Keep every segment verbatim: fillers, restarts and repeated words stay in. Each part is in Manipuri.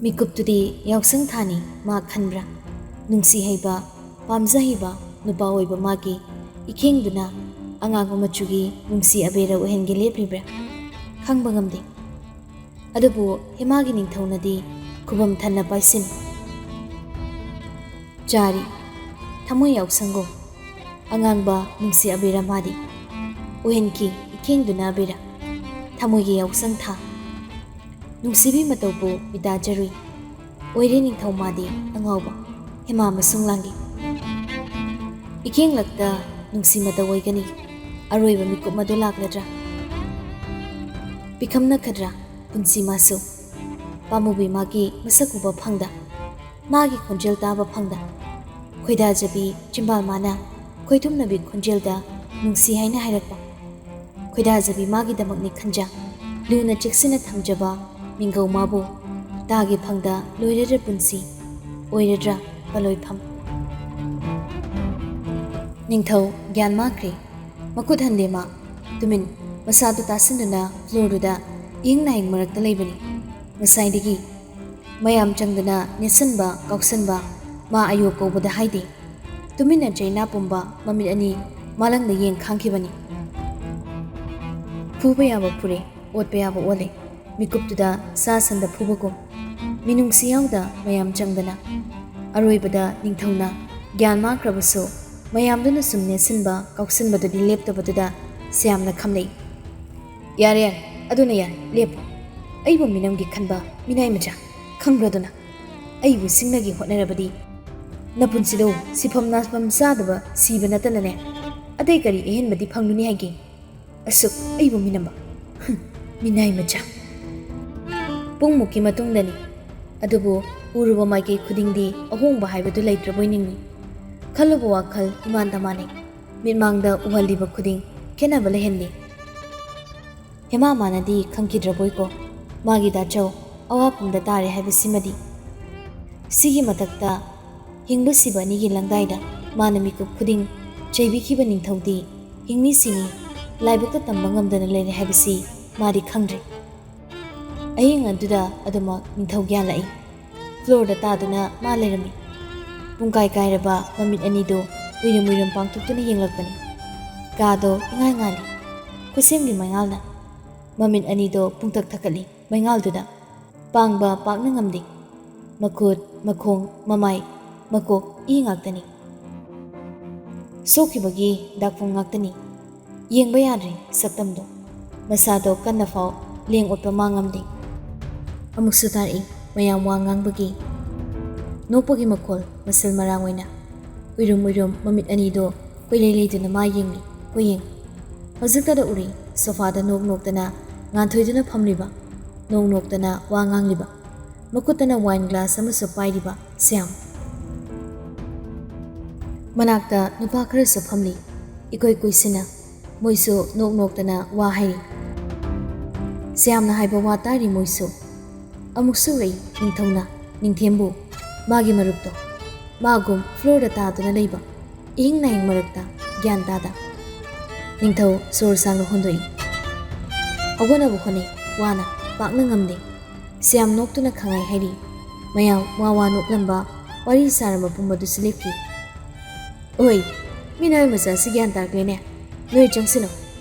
ꯃꯤꯀꯨꯞꯇꯨꯗꯤ ꯌꯥꯎꯁꯪ ꯊꯥꯅꯤ ꯃꯥ ꯈꯟꯕ꯭ꯔꯥ? ꯅꯨꯡꯁꯤ ꯍꯩꯕ, ꯄꯥꯝꯖ ꯍꯩꯕ ꯅꯨꯄꯥ ꯑꯣꯏꯕ ꯃꯥꯒꯤ ꯏꯈꯦꯡꯗꯨꯅ ꯑꯉꯥꯡꯕ ꯃꯆꯨꯒꯤ ꯅꯨꯡꯁꯤ ꯑꯕꯦꯔ ꯑꯣꯏꯍꯟꯒꯦ ꯂꯦꯞꯂꯤꯕ꯭ꯔꯥ? ꯈꯪꯕ ꯉꯝꯗꯦ꯫ ꯑꯗꯨꯕꯨ ꯍꯦꯃꯥꯒꯤ ꯅꯤꯡꯊꯧꯅꯗꯤ ꯈꯨꯕꯝ ꯊꯟꯅ ꯄꯥꯏꯁꯤꯟ ꯆꯥꯔꯤ꯫ ꯊꯃꯣꯏ ꯌꯥꯎꯁꯪꯒꯨꯝ ꯑꯉꯥꯡꯕ ꯅꯨꯡꯁꯤ ꯑꯕꯦꯔ ꯃꯥꯗꯤ ꯑꯣꯏꯍꯟꯈꯤ ꯏꯈꯦꯡꯗꯨꯅ ꯑꯕꯦꯔ꯫ ꯊꯃꯣꯏꯒꯤ ꯌꯥꯎꯁꯪ ꯊꯥ꯫ ꯅꯨꯡꯁꯤꯕꯤ ꯃꯇꯧꯕꯨ ꯃꯤꯇꯥꯖꯔꯨꯏ꯫ ꯑꯣꯏꯔꯦ ꯅꯤꯡꯊꯧ ꯃꯥꯗꯤ ꯑꯉꯥꯎꯕ꯫ ꯍꯦꯃꯥ ꯃꯁꯨꯡ ꯂꯥꯡꯒꯤ꯫ ꯏꯈꯦꯡꯂꯛꯇ ꯅꯨꯡꯁꯤ ꯃꯇꯧ ꯑꯣꯏꯒꯅꯤ꯫ ꯑꯔꯣꯏꯕ ꯃꯤꯀꯨꯞ ꯑꯗꯨ ꯂꯥꯛꯂꯗ꯭ꯔꯥ? ꯄꯤꯈꯝꯅꯈꯗ꯭ꯔꯥ ꯄꯨꯟꯁꯤ ꯃꯥꯁꯨ? ꯄꯥꯝꯃꯨꯕꯤ ꯃꯥꯒꯤ ꯃꯁꯛ ꯎꯕ ꯐꯪꯗ, ꯃꯥꯒꯤ ꯈꯣꯟꯖꯦꯜ ꯇꯥꯕ ꯐꯪꯗ, ꯈꯣꯏꯗꯥꯖꯕꯤ ꯆꯤꯝꯕꯥꯜ ꯃꯥꯅ ꯈꯣꯏꯊꯨꯝꯅꯕꯤ ꯈꯣꯟꯖꯦꯜꯗ ꯅꯨꯡꯁꯤ ꯍꯥꯏꯅ ꯍꯥꯏꯔꯛꯄ꯫ ꯈꯣꯏꯗꯥꯖꯕꯤ ꯃꯥꯒꯤꯗꯃꯛꯅꯤ ꯈꯟꯖ, ꯂꯨꯅ ꯆꯦꯛꯁꯤꯟꯅ ꯊꯝꯖꯕ ꯃꯤꯡꯒꯧ ꯃꯥꯕꯨ ꯇꯥꯒꯦ ꯐꯪꯗ ꯂꯣꯏꯔꯗ꯭ꯔ ꯄꯨꯟꯁꯤ, ꯑꯣꯏꯔꯗ꯭ꯔ ꯄꯂꯣꯏꯐꯝ꯫ ꯅꯤꯡꯊꯧ ꯒ꯭ꯌꯥꯟ ꯃꯥꯡꯈ꯭ꯔꯦ꯫ ꯃꯈꯨꯠ ꯍꯟꯗꯦ ꯃꯥ꯫ ꯇꯨꯃꯤꯟ, ꯃꯁꯥꯗꯨ ꯇꯥꯁꯤꯟꯗꯨꯅ ꯐ꯭ꯂꯣꯔꯗꯨꯗ ꯏꯍꯤꯡ ꯅꯥꯍꯤꯡ ꯃꯔꯛꯇ ꯂꯩꯕꯅꯤ꯫ ꯉꯁꯥꯏꯗꯒꯤ ꯃꯌꯥꯝ ꯆꯪꯗꯅ ꯅꯦꯠꯁꯟꯕ, ꯀꯥꯎꯁꯟꯕ, ꯃꯥ ꯑꯌꯣ ꯀꯧꯕꯗ ꯍꯥꯏꯗꯦ꯫ ꯇꯨꯃꯤꯟꯅ ꯆꯩꯅꯥ ꯄꯨꯝꯕ ꯃꯃꯤꯠ ꯑꯅꯤ ꯃꯥꯂꯪꯗ ꯌꯦꯡ ꯈꯥꯡꯈꯤꯕꯅꯤ꯫ ꯐꯨꯕ ꯌꯥꯕ ꯐꯨꯔꯦ, ꯑꯣꯠꯄ ꯌꯥꯕ ꯑꯣꯠꯂꯦ꯫ ꯃꯤꯀꯨꯞꯇꯨꯗ ꯁꯥ ꯁꯟꯗ ꯐꯨꯕꯒꯨꯝ꯫ ꯃꯤꯅꯨꯡꯁꯤ ꯌꯥꯎꯗ ꯃꯌꯥꯝ ꯆꯪꯗꯅ꯫ ꯑꯔꯣꯏꯕꯗ ꯅꯤꯡꯊꯧꯅ ꯒ꯭ꯌꯥꯟ ꯃꯥꯡꯈ꯭ꯔꯕꯁꯨ ꯃꯌꯥꯝꯗꯨꯅ ꯁꯨꯝ ꯅꯦꯠꯁꯤꯟꯕ, ꯀꯥꯎꯁꯤꯟꯕꯗꯨꯗꯤ ꯂꯦꯞꯇꯕꯗꯨꯗ ꯁ꯭ꯌꯥꯝꯅ ꯈꯝꯂꯛꯏ꯫ "ꯌꯥꯔꯦ, ꯌꯥꯔꯦ, ꯑꯗꯨꯅ ꯌꯥꯔꯦ, ꯂꯦꯞꯄꯣ꯫ ꯑꯩꯕꯨ ꯃꯤꯅꯝꯒꯤ ꯈꯟꯕ ꯃꯤꯅꯥꯏ ꯃꯆꯥ, ꯈꯪꯕ꯭ꯔꯥ ꯑꯗꯨꯅ? ꯑꯩꯕꯨ ꯁꯤꯡꯅꯒꯦ ꯍꯣꯠꯅꯔꯕꯗꯤ ꯅꯄꯨꯟꯁꯤꯗꯣ ꯁꯤꯐꯝ ꯅꯥꯐꯝ ꯆꯥꯗꯕ ꯁꯤꯕ ꯅꯠꯇꯅꯅꯦ, ꯑꯇꯩ ꯀꯔꯤ ꯑꯍꯦꯟꯕꯗꯤ ꯐꯪꯂꯨꯅꯤ ꯍꯥꯏꯒꯦ? ꯑꯁꯨꯛ ꯑꯩꯕꯨ ꯃꯤꯅꯝꯕ, ꯍꯨꯝ, ꯃꯤꯅꯥꯏ ꯃꯆꯥ!" ꯄꯨꯡꯃꯨꯛꯀꯤ ꯃꯇꯨꯡꯗꯅꯤ꯫ ꯑꯗꯨꯕꯨ ꯎꯔꯨꯕ ꯃꯥꯏꯀꯩ ꯈꯨꯗꯤꯡꯗꯤ ꯑꯍꯣꯡꯕ ꯍꯥꯏꯕꯗꯨ ꯂꯩꯇ꯭ꯔꯕꯣꯏ ꯅꯤꯡꯏ꯫ ꯈꯜꯂꯨꯕ ꯋꯥꯈꯜ ꯏꯃꯥꯟꯗ ꯃꯥꯟꯅꯩ꯫ ꯃꯤꯠꯃꯥꯡꯗ ꯎꯍꯜꯂꯤꯕ ꯈꯨꯗꯤꯡ ꯈꯦꯠꯅꯕ ꯂꯩꯍꯜꯂꯤ꯫ ꯍꯦꯃꯥ ꯃꯥꯅꯗꯤ ꯈꯪꯈꯤꯗ꯭ꯔꯕꯣꯏꯀꯣ, ꯃꯥꯒꯤ ꯗꯥꯆꯧ ꯑꯋꯥꯐꯝꯗ ꯇꯥꯔꯦ ꯍꯥꯏꯕꯁꯤꯃꯗꯤ꯫ ꯁꯤꯒꯤ ꯃꯊꯛꯇ ꯍꯤꯡꯕ ꯁꯤꯕ ꯑꯅꯤꯒꯤ ꯂꯪꯗꯥꯏꯗ ꯃꯥꯅ ꯃꯤꯀꯨꯞ ꯈꯨꯗꯤꯡ ꯆꯩꯕꯤꯈꯤꯕ ꯅꯤꯡꯊꯧꯗꯤ ꯍꯤꯡꯃꯤꯁꯤꯡꯒꯤ ꯂꯥꯏꯕꯛꯇ ꯇꯝꯕ ꯉꯝꯗꯅ ꯂꯩꯔꯦ ꯍꯥꯏꯕꯁꯤ ꯃꯥꯗꯤ ꯈꯪꯗ꯭ꯔꯦ꯫ ꯑꯍꯤꯡ ꯑꯗꯨꯗ ꯑꯗꯨꯃꯛ ꯅꯤꯡꯊꯧ ꯒ꯭ꯌꯥꯟ ꯂꯥꯛꯏ꯫ ꯐ꯭ꯂꯣꯔꯗ ꯇꯥꯗꯨꯅ ꯃꯥ ꯂꯩꯔꯝꯃꯤ꯫ ꯄꯨꯡꯀꯥꯏ ꯀꯥꯏꯔꯕ ꯃꯃꯤꯠ ꯑꯅꯤꯗꯨ ꯎꯏꯔꯨꯝ ꯎꯏꯔꯨꯝ ꯄꯥꯡꯊꯣꯛꯇꯨꯅ ꯌꯦꯡꯂꯛꯄꯅꯤ꯫ ꯀꯥꯗꯣ ꯏꯉꯥꯟ ꯉꯥꯜꯂꯤ꯫ ꯈꯨꯠꯁꯦꯝꯒꯤ ꯃꯩꯉꯥꯜꯅ ꯃꯃꯤꯠ ꯑꯅꯤꯗꯣ ꯄꯨꯡꯇꯛ ꯊꯛꯀꯠꯂꯤ꯫ ꯃꯩꯉꯥꯜꯗꯨꯗ ꯄꯥꯡꯕ ꯄꯥꯛꯅ ꯉꯝꯗꯦ꯫ ꯃꯈꯨꯠ, ꯃꯈꯣꯡ, ꯃꯃꯥꯏ, ꯃꯀꯣꯛ ꯏ ꯉꯥꯛꯇꯅꯤ꯫ ꯁꯣꯛꯈꯤꯕꯒꯤ ꯗꯥꯛꯐꯝ ꯉꯥꯛꯇꯅꯤ꯫ ꯌꯦꯡꯕ ꯌꯥꯗ꯭ꯔꯦ ꯁꯛꯇꯝꯗꯣ꯫ ꯃꯁꯥꯗꯣ ꯀꯟꯅ ꯐꯥꯎ ꯂꯦꯡ ꯑꯣꯠꯄ ꯃꯥ ꯉꯝꯗꯦ꯫ ꯑꯃꯨꯛꯁꯨ ꯇꯥꯔꯛꯏ ꯃꯌꯥꯝ ꯋꯥ ꯉꯥꯡꯕꯒꯤ, ꯅꯣꯛꯄꯒꯤ ꯃꯈꯣꯜ ꯃꯁꯤꯜ ꯃꯔꯥꯡ ꯑꯣꯏꯅ꯫ ꯎꯏꯔꯨꯝ ꯎꯏꯔꯨꯝ ꯃꯃꯤꯠ ꯑꯅꯤꯗꯣ ꯀꯣꯏꯂꯩ ꯂꯩꯗꯨꯅ ꯃꯥ ꯌꯦꯡꯂꯤ꯫ ꯀꯣꯏꯌꯦꯡ꯫ ꯍꯧꯖꯤꯛꯇꯗ ꯎꯔꯤ ꯁꯣꯐꯥꯗ ꯅꯣꯛ ꯅꯣꯛꯇꯅ ꯉꯥꯟꯊꯣꯏꯗꯨꯅ ꯐꯝꯂꯤꯕ, ꯅꯣꯛ ꯅꯣꯛꯇꯅ ꯋꯥ ꯉꯥꯡꯂꯤꯕ, ꯃꯈꯨꯠꯇꯅ ꯋꯥꯏꯟ ꯒ꯭ꯂꯥꯁ ꯑꯃꯁꯨ ꯄꯥꯏꯔꯤꯕ ꯁ꯭ꯌꯥꯝ꯫ ꯃꯅꯥꯛꯇ ꯅꯨꯄꯥ ꯈꯔꯁꯨ ꯐꯝꯂꯤ꯫ ꯏꯀꯣꯏ ꯀꯨꯏꯁꯤꯟꯅ ꯃꯣꯏꯁꯨ ꯅꯣꯛ ꯅꯣꯛꯇꯅ ꯋꯥ ꯍꯥꯏꯔꯤ꯫ ꯁ꯭ꯌꯥꯝꯅ ꯍꯥꯏꯕ ꯋꯥ ꯇꯥꯔꯤ ꯃꯣꯏꯁꯨ꯫ ꯑꯃꯨꯛꯁꯨ ꯎꯔꯛꯏ ꯅꯤꯡꯊꯧꯅ ꯅꯤꯡꯊꯦꯝꯕꯨ, ꯃꯥꯒꯤ ꯃꯔꯨꯞꯇꯣ꯫ ꯃꯥꯒꯨꯝ ꯐ꯭ꯂꯣꯔꯗ ꯇꯥꯗꯨꯅ ꯂꯩꯕ, ꯏꯍꯤꯡ ꯅꯥꯍꯤꯡ ꯃꯔꯛꯇ ꯒ꯭ꯌꯥꯟ ꯇꯥꯗ꯫ ꯅꯤꯡꯊꯧ ꯁꯣꯔ ꯁꯥꯡꯅ ꯍꯣꯟꯗꯣꯛꯏ꯫ ꯍꯧꯒꯠꯅꯕ ꯍꯣꯠꯅꯩ, ꯋꯥꯅ, ꯄꯥꯛꯅ ꯉꯝꯗꯦ꯫ ꯁ꯭ꯌꯥꯝ ꯅꯣꯛꯇꯨꯅ ꯈꯪꯍꯥꯏ ꯍꯥꯏꯔꯤ꯫ ꯃꯌꯥꯝ ꯋꯥ ꯋꯥ ꯅꯣꯛꯂꯝꯕ, ꯋꯥꯔꯤ ꯁꯥꯔꯝꯕ ꯄꯨꯝꯕꯗꯨꯁꯨ ꯂꯦꯞꯈꯤ꯫ ꯑꯣꯏ, ꯃꯤꯅꯥꯏ ꯃꯆꯥꯁꯤ ꯒ꯭ꯌꯥꯟ ꯇꯥꯔꯛꯂꯦꯅꯦ꯫ ꯅꯣꯏ ꯆꯪꯁꯤꯅꯣ꯫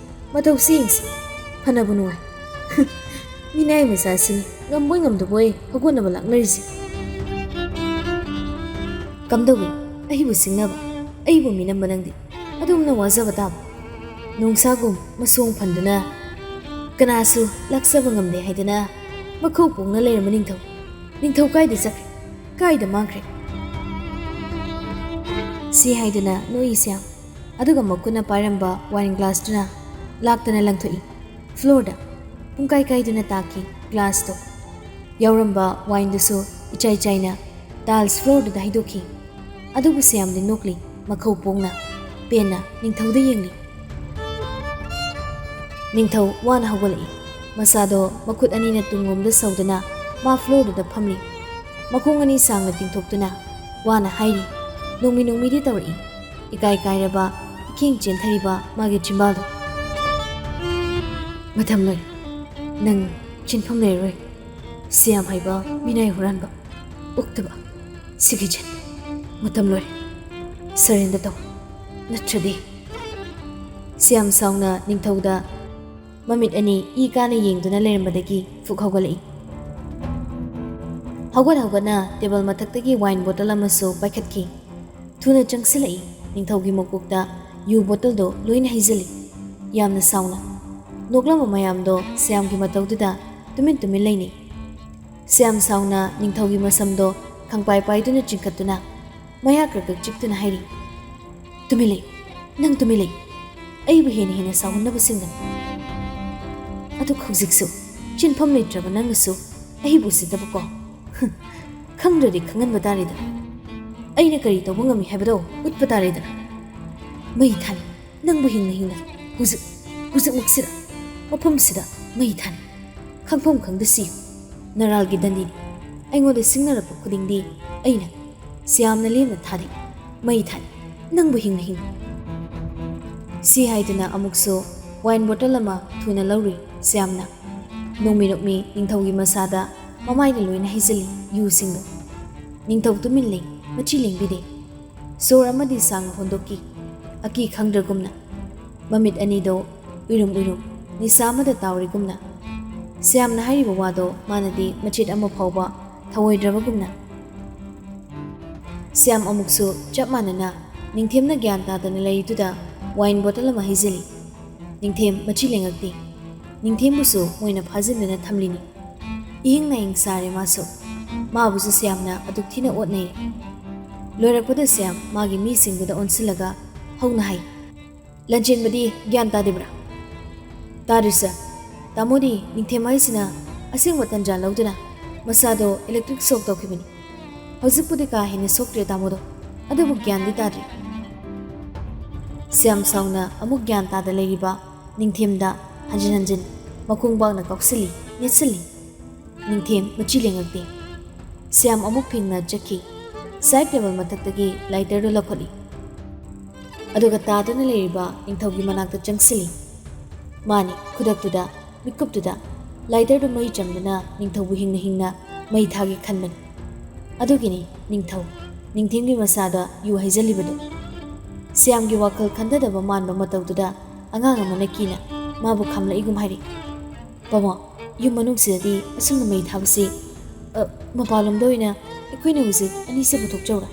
ꯃꯇꯧꯁꯤ ꯌꯦꯡꯁꯤ꯫ ꯐꯅꯕ ꯅꯨꯡꯉꯥꯏ꯫ ꯃꯤꯅꯥꯏ ꯃꯆꯥꯁꯤꯅꯤ ꯉꯝꯕꯣꯏ ꯉꯝꯗꯕꯣꯏ ꯍꯧꯒꯠꯅꯕ ꯂꯥꯛꯅꯔꯤꯁꯤ꯫ ꯀꯝꯗꯧꯏ? ꯑꯩꯕꯨ ꯁꯤꯡꯅꯕ, ꯑꯩꯕꯨ ꯃꯤꯅꯝꯕ ꯅꯪꯗꯤ? ꯑꯗꯨꯝꯅ ꯋꯥꯖꯕ ꯇꯥꯕ꯫ ꯅꯣꯡꯁꯥꯒꯨꯝ ꯃꯁꯣꯡ ꯐꯟꯗꯨꯅ ꯀꯅꯥꯁꯨ ꯂꯥꯛꯆꯕ ꯉꯝꯗꯦ ꯍꯥꯏꯗꯅ ꯃꯈꯧ ꯄꯣꯡꯅ ꯂꯩꯔꯝꯕ ꯅꯤꯡꯊꯧ꯫ ꯅꯤꯡꯊꯧ ꯀꯥꯏꯗ ꯆꯠꯈ꯭ꯔꯦ? ꯀꯥꯏꯗ ꯃꯥꯡꯈ꯭ꯔꯦ? ꯁꯤ ꯍꯥꯏꯗꯨꯅ ꯅꯣꯛꯏ ꯁ꯭ꯌꯥꯝ꯫ ꯑꯗꯨꯒ ꯃꯈꯨꯠꯅ ꯄꯥꯏꯔꯝꯕ ꯋꯥꯏꯟ ꯒ꯭ꯂꯥꯁꯇꯨꯅ ꯂꯥꯛꯇꯅ ꯂꯪꯊꯣꯛꯏ꯫ ꯐ꯭ꯂꯣꯔꯗ ꯄꯨꯡꯀꯥꯏ ꯀꯥꯏꯗꯨꯅ ꯇꯥꯈꯤ ꯒ꯭ꯂꯥꯁꯇꯣ꯫ ꯌꯥꯎꯔꯝꯕ ꯋꯥꯏꯟꯗꯨꯁꯨ ꯏꯆꯥꯏ ꯆꯥꯏꯅ ꯇꯥꯏꯜꯁ ꯐ꯭ꯂꯣꯔꯗꯨꯗ ꯍꯩꯗꯣꯛꯈꯤ꯫ ꯑꯗꯨꯕꯨ ꯁ꯭ꯌꯥꯝꯗꯤ ꯅꯣꯛꯂꯤ, ꯃꯈꯧ ꯄꯣꯡꯅ, ꯄꯦꯟꯅ ꯅꯤꯡꯊꯧꯗ ꯌꯦꯡꯂꯤ꯫ ꯅꯤꯡꯊꯧ ꯋꯥꯅ ꯍꯧꯒꯠꯂꯛꯏ꯫ ꯃꯁꯥꯗꯣ ꯃꯈꯨꯠ ꯑꯅꯤꯅ ꯇꯨꯡꯂꯣꯝꯗ ꯁꯧꯗꯨꯅ ꯃꯥ ꯐ꯭ꯂꯣꯔꯗꯨꯗ ꯐꯝꯂꯤ꯫ ꯃꯈꯣꯡ ꯑꯅꯤ ꯁꯥꯡꯅ ꯇꯤꯡꯊꯣꯛꯇꯨꯅ ꯋꯥꯅ ꯍꯥꯏꯔꯤ꯫ ꯅꯣꯡꯃꯤ ꯅꯣꯡꯃꯤꯗꯤ ꯇꯧꯔꯛꯏ꯫ ꯏꯀꯥꯏ ꯀꯥꯏꯔꯕ, ꯏꯈꯦꯡ ꯆꯦꯟꯊꯔꯤꯕ ꯃꯥꯒꯤ ꯆꯤꯝꯕꯥꯜꯗꯣ꯫ ꯃꯇꯝ ꯂꯣꯏ꯫ ꯅꯪ ꯆꯤꯟꯐꯝ ꯂꯩꯔꯔꯣꯏ꯫ ꯁꯤꯌꯥꯝ ꯍꯥꯏꯕ ꯃꯤꯅꯥꯏ ꯍꯨꯔꯥꯟꯕ, ꯑꯣꯛꯇꯕ, ꯁꯤꯒꯤ ꯖꯤꯟ꯫ ꯃꯇꯝ ꯂꯣꯏꯔꯦ꯫ ꯁꯔꯦꯟꯗꯔ ꯇꯧ, ꯅꯠꯇ꯭ꯔꯗꯤ꯫ ꯁꯤꯌꯥꯝ ꯁꯥꯎꯅ ꯅꯤꯡꯊꯧꯗ ꯃꯃꯤꯠ ꯑꯅꯤ ꯏ ꯀꯥꯅ ꯌꯦꯡꯗꯨꯅ ꯂꯩꯔꯝꯕꯗꯒꯤ ꯐꯨꯛ ꯍꯧꯒꯠꯂꯛꯏ꯫ ꯍꯧꯒꯠ ꯍꯧꯒꯠꯅ ꯇꯦꯕꯜ ꯃꯊꯛꯇꯒꯤ ꯋꯥꯏꯟ ꯕꯣꯇꯜ ꯑꯃꯁꯨ ꯄꯥꯏꯈꯠꯈꯤ꯫ ꯊꯨꯅ ꯆꯪꯁꯤꯜꯂꯛꯏ꯫ ꯅꯤꯡꯊꯧꯒꯤ ꯃꯀꯣꯛꯇ ꯌꯨ ꯕꯣꯇꯜꯗꯣ ꯂꯣꯏꯅ ꯍꯩꯖꯤꯜꯂꯤ꯫ ꯌꯥꯝꯅ ꯁꯥꯎꯅ꯫ ꯅꯣꯛꯂꯝꯕ ꯃꯌꯥꯝꯗꯣ ꯁ꯭ꯌꯥꯝꯒꯤ ꯃꯇꯧꯗꯨꯗ ꯇꯨꯃꯤꯟ ꯇꯨꯃꯤꯟ ꯂꯩꯅꯩ꯫ ꯁ꯭ꯌꯥꯝ ꯁꯥꯎꯅ ꯅꯤꯡꯊꯧꯒꯤ ꯃꯁꯝꯗꯣ ꯈꯪꯄꯥꯏ ꯄꯥꯏꯗꯨꯅ ꯆꯤꯡꯈꯠꯇꯨꯅ ꯃꯌꯥ ꯀ꯭ꯔꯛ ꯀ꯭ꯔꯛ ꯆꯤꯛꯇꯨꯅ ꯍꯥꯏꯔꯤ, "ꯇꯨꯃꯤꯟ ꯂꯩꯌꯨ, ꯅꯪ ꯇꯨꯃꯤꯟ ꯂꯩꯌꯨ꯫ ꯑꯩꯕꯨ ꯍꯦꯟꯅ ꯍꯦꯟꯅ ꯁꯥꯎꯍꯟꯅꯕ ꯁꯤꯟꯒꯅꯨ꯫ ꯑꯗꯨꯒ ꯍꯧꯖꯤꯛꯁꯨ ꯆꯤꯟꯐꯝ ꯂꯩꯇ꯭ꯔꯕ ꯅꯪꯅꯁꯨ ꯑꯩꯕꯨ ꯎꯁꯤꯠꯇꯕꯀꯣ? ꯈꯪꯗ꯭ꯔꯗꯤ ꯈꯪꯍꯟꯕ ꯇꯥꯔꯦꯗꯅ꯫ ꯑꯩꯅ ꯀꯔꯤ ꯇꯧꯕ ꯉꯝꯃꯤ ꯍꯥꯏꯕꯗꯣ ꯎꯠꯄ ꯇꯥꯔꯦꯗꯅ꯫ ꯃꯩ ꯊꯥꯅꯤ, ꯅꯪꯕꯨ ꯍꯤꯡꯅ ꯍꯤꯡꯅ ꯍꯧꯖꯤꯛ, ꯍꯧꯖꯤꯛꯃꯛꯁꯤꯗ, ꯃꯐꯝꯁꯤꯗ ꯃꯩ ꯊꯥꯅꯤ꯫ ꯈꯪꯐꯝ ꯈꯪꯗ ꯁꯤꯌꯨ꯫ ꯅꯔꯥꯜꯒꯤ ꯗꯟꯗꯤꯅꯤ꯫ ꯑꯩꯉꯣꯟꯗ ꯁꯤꯡꯅꯔꯛꯄ ꯈꯨꯗꯤꯡꯗꯤ ꯑꯩꯅ ꯁ꯭ꯌꯥꯝꯅ ꯂꯦꯝꯅ ꯊꯥꯗꯦ꯫ ꯃꯩ ꯊꯥꯅꯤ, ꯅꯪꯕꯨ ꯍꯤꯡꯅ ꯍꯤꯡꯅ꯫" ꯁꯤ ꯍꯥꯏꯗꯨꯅ ꯑꯃꯨꯛꯁꯨ ꯋꯥꯏꯟ ꯕꯣꯇꯜ ꯑꯃ ꯊꯨꯅ ꯂꯧꯔꯨꯏ ꯁ꯭ꯌꯥꯝꯅ꯫ ꯅꯣꯡꯃꯤ ꯅꯣꯛꯃꯤ ꯅꯤꯡꯊꯧꯒꯤ ꯃꯁꯥꯗ ꯃꯃꯥꯏꯅ ꯂꯣꯏꯅ ꯍꯩꯖꯤꯜꯂꯤ ꯌꯨꯁꯤꯡꯗꯣ꯫ ꯅꯤꯡꯊꯧ ꯇꯨꯃꯤꯟ ꯂꯩ, ꯃꯆꯤ ꯂꯦꯡꯕꯤꯗꯦ꯫ ꯁꯣꯔ ꯑꯃꯗꯤ ꯁꯥꯡꯅ ꯍꯣꯟꯗꯣꯛꯈꯤ, ꯑꯀꯤ ꯈꯪꯗ꯭ꯔꯒꯨꯝꯅ꯫ ꯃꯃꯤꯠ ꯑꯅꯤꯗꯣ ꯎꯏꯔꯨꯝ ꯎꯏꯔꯨꯝ ꯅꯤꯁꯥ ꯑꯃꯗ ꯇꯥꯎꯔꯤꯒꯨꯝꯅ꯫ ꯁ꯭ꯌꯥꯝꯅ ꯍꯥꯏꯔꯤꯕ ꯋꯥꯗꯣ ꯃꯥꯅꯗꯤ ꯃꯆꯦꯠ ꯑꯃ ꯐꯥꯎꯕ ꯊꯧꯑꯣꯏꯗ꯭ꯔꯕꯒꯨꯝꯅ꯫ ꯁ꯭ꯌꯥꯝ ꯑꯃꯨꯛꯁꯨ ꯆꯞ ꯃꯥꯟꯅꯅ ꯅꯤꯡꯊꯦꯝꯅ ꯒ꯭ꯌꯥꯟ ꯇꯥꯗꯅ ꯂꯩꯔꯤꯗꯨꯗ ꯋꯥꯏꯟ ꯕꯣꯇꯜ ꯑꯃ ꯍꯩꯖꯤꯜꯂꯤ꯫ ꯅꯤꯡꯊꯦꯝ ꯃꯆꯤ ꯂꯦꯡꯉꯛꯇꯦ꯫ ꯅꯤꯡꯊꯦꯝꯕꯨꯁꯨ ꯃꯣꯏꯅ ꯐꯥꯖꯤꯟꯗꯨꯅ ꯊꯝꯂꯤꯅꯤ꯫ ꯏꯍꯤꯡ ꯅꯥꯍꯤꯡ ꯁꯥꯔꯦ ꯃꯥꯁꯨ꯫ ꯃꯥꯕꯨꯁꯨ ꯁ꯭ꯌꯥꯝꯅ ꯑꯗꯨꯛ ꯊꯤꯅ ꯑꯣꯠꯅꯩ꯫ ꯂꯣꯏꯔꯛꯄꯗ ꯁ꯭ꯌꯥꯝ ꯃꯥꯒꯤ ꯃꯤꯁꯤꯡꯗꯨꯗ ꯑꯣꯟꯁꯤꯜꯂꯒ ꯍꯧꯅ ꯍꯥꯏ, "ꯂꯟꯆꯦꯟꯕꯗꯤ ꯒ꯭ꯌꯥꯟ ꯇꯥꯗ꯭ꯔꯤꯕ꯭ꯔꯥ?" "ꯇꯥꯗ꯭ꯔꯤ ꯁꯥꯔ꯫ ꯇꯥꯃꯣꯗꯤ ꯅꯤꯡꯊꯦꯝ ꯍꯥꯏꯁꯤꯅ ꯑꯁꯦꯡꯕ ꯇꯟꯖꯥ ꯂꯧꯗꯨꯅ ꯃꯁꯥꯗꯣ ꯏꯂꯦꯛꯇ꯭ꯔꯤꯛ ꯁꯣꯛ ꯇꯧꯈꯤꯕꯅꯤ꯫ ꯍꯧꯖꯤꯛꯄꯨꯗꯤ ꯀꯥ ꯍꯦꯟꯅ ꯁꯣꯛꯇ꯭ꯔꯦ ꯇꯥꯃꯣꯗꯣ, ꯑꯗꯨꯕꯨ ꯒ꯭ꯌꯥꯟꯗꯤ ꯇꯥꯗ꯭ꯔꯤ꯫" ꯁ꯭ꯌꯥꯝ ꯁꯥꯎꯅ ꯑꯃꯨꯛ ꯒ꯭ꯌꯥꯟ ꯇꯥꯗ ꯂꯩꯔꯤꯕ ꯅꯤꯡꯊꯦꯝꯗ ꯍꯟꯖꯤꯟ ꯍꯟꯖꯤꯟ ꯃꯈꯣꯡ ꯄꯥꯛꯅ ꯀꯥꯎꯁꯤꯜꯂꯤ, ꯅꯦꯠꯁꯤꯜꯂꯤ꯫ ꯅꯤꯡꯊꯦꯝ ꯃꯆꯤ ꯂꯦꯡꯉꯛꯇꯦ꯫ ꯁ꯭ꯌꯥꯝ ꯑꯃꯨꯛ ꯐꯤꯡꯅ ꯆꯠꯈꯤ꯫ ꯁꯥꯏꯠ ꯇꯦꯕꯜ ꯃꯊꯛꯇꯒꯤ ꯂꯥꯏꯇꯔꯗꯨ ꯂꯧꯈꯠꯂꯤ꯫ ꯑꯗꯨꯒ ꯇꯥꯗꯨꯅ ꯂꯩꯔꯤꯕ ꯅꯤꯡꯊꯧꯒꯤ ꯃꯅꯥꯛꯇ ꯆꯪꯁꯤꯜꯂꯤ꯫ ꯃꯥꯅꯤ, ꯈꯨꯗꯛꯇꯨꯗ, ꯃꯤꯀꯨꯞꯇꯨꯗ ꯂꯥꯏꯇꯔꯗꯨ ꯃꯩ ꯆꯝꯗꯨꯅ ꯅꯤꯡꯊꯧꯕꯨ ꯍꯤꯡꯅ ꯍꯤꯡꯅ ꯃꯩ ꯊꯥꯒꯦ ꯈꯟꯕꯅꯤ꯫ ꯑꯗꯨꯒꯤꯅꯤ ꯅꯤꯡꯊꯧ, ꯅꯤꯡꯊꯦꯝꯒꯤ ꯃꯆꯥꯗ ꯌꯨ ꯍꯩꯖꯜꯂꯤꯕꯗꯨ꯫ ꯁ꯭ꯌꯥꯝꯒꯤ ꯋꯥꯈꯜ ꯈꯟꯊꯗꯕ ꯃꯥꯟꯕ ꯃꯇꯧꯗꯨꯗ ꯑꯉꯥꯡ ꯑꯃꯅ ꯀꯤꯅ ꯃꯥꯕꯨ ꯈꯥꯝꯂꯛꯏꯒꯨꯝ ꯍꯥꯏꯔꯤ, "ꯄꯥꯕꯨꯡ, ꯌꯨꯝ ꯃꯅꯨꯡꯁꯤꯗꯗꯤ ꯑꯁꯨꯝꯅ ꯃꯩ ꯊꯥꯕꯁꯤ, ꯑ, ꯃꯄꯥꯟꯂꯣꯝꯗ ꯑꯣꯏꯅ ꯑꯩꯈꯣꯏꯅ ꯍꯧꯖꯤꯛ ꯑꯅꯤꯁꯦ ꯄꯨꯊꯣꯛꯆꯧꯔꯥ?"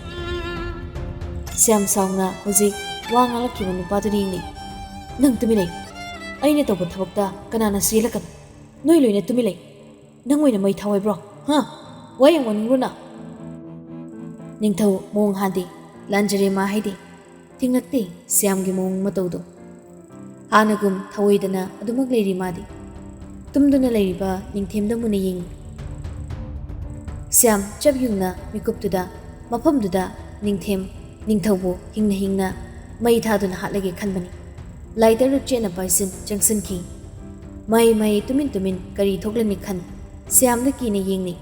ꯁ꯭ꯌꯥꯝ ꯁꯥꯎꯅ ꯍꯧꯖꯤꯛ ꯋꯥ ꯉꯥꯡꯂꯛꯈꯤꯕ ꯅꯨꯄꯥꯗꯨꯗ ꯌꯦꯡꯂꯤ꯫ "ꯅꯪ ꯇꯨꯃꯤꯟ ꯂꯩ꯫ ꯑꯩꯅ ꯇꯧꯕ ꯊꯕꯛꯇ ꯀꯅꯥꯅꯁꯨ ꯌꯦꯠꯂꯛꯀꯅꯨ꯫ ꯅꯣꯏ ꯂꯣꯏꯅ ꯇꯨꯃꯤꯟ ꯂꯩ꯫ ꯅꯪ ꯑꯣꯏꯅ ꯃꯩ ꯊꯥꯎ ꯍꯥꯏꯕ꯭ꯔꯣ? ꯍꯥ? ꯋꯥ ꯌꯥꯝ ꯉꯥꯡꯅꯤꯡꯕ꯭ꯔꯣ ꯅꯪ?" ꯅꯤꯡꯊꯧ ꯃꯑꯣꯡ ꯍꯥꯗꯦ, ꯂꯥꯟꯖꯔꯦ ꯃꯥ ꯍꯥꯏꯗꯦ꯫ ꯊꯤꯡꯂꯛꯇꯦ ꯁ꯭ꯌꯥꯝꯒꯤ ꯃꯑꯣꯡ ꯃꯇꯧꯗꯣ꯫ ꯍꯥꯟꯅꯒꯨꯝ ꯊꯑꯣꯏꯗꯅ ꯑꯗꯨꯃꯛ ꯂꯩꯔꯤ ꯃꯥꯗꯤ꯫ ꯇꯨꯝꯗꯨꯅ ꯂꯩꯔꯤꯕ ꯅꯤꯡꯊꯦꯝꯗ ꯃꯨꯟꯅ ꯌꯦꯡꯉꯤ꯫ ꯁ꯭ꯌꯥꯝ ꯆꯞ ꯌꯨꯡꯅ ꯃꯤꯀꯨꯞꯇꯨꯗ ꯃꯐꯝꯗꯨꯗ ꯅꯤꯡꯊꯦꯝ ꯅꯤꯡꯊꯧꯕꯨ ꯍꯤꯡꯅ ꯍꯤꯡꯅ ꯃꯩ ꯊꯥꯗꯨꯅ ꯍꯥꯠꯂꯒꯦ ꯈꯟꯕꯅꯤ꯫ ꯂꯥꯏꯇꯔꯗꯨ ꯆꯦꯠꯅ ꯄꯥꯏꯁꯤꯟ ꯆꯪꯁꯤꯟꯈꯤ꯫ "ꯃꯩ, ꯃꯩ, ꯇꯨꯃꯤꯟ ꯇꯨꯃꯤꯟ ꯀꯔꯤ ꯊꯣꯛꯂꯅꯤ ꯈꯟ ꯁ꯭ꯌꯥꯝꯗ ꯀꯤꯅ ꯌꯦꯡꯂꯤ꯫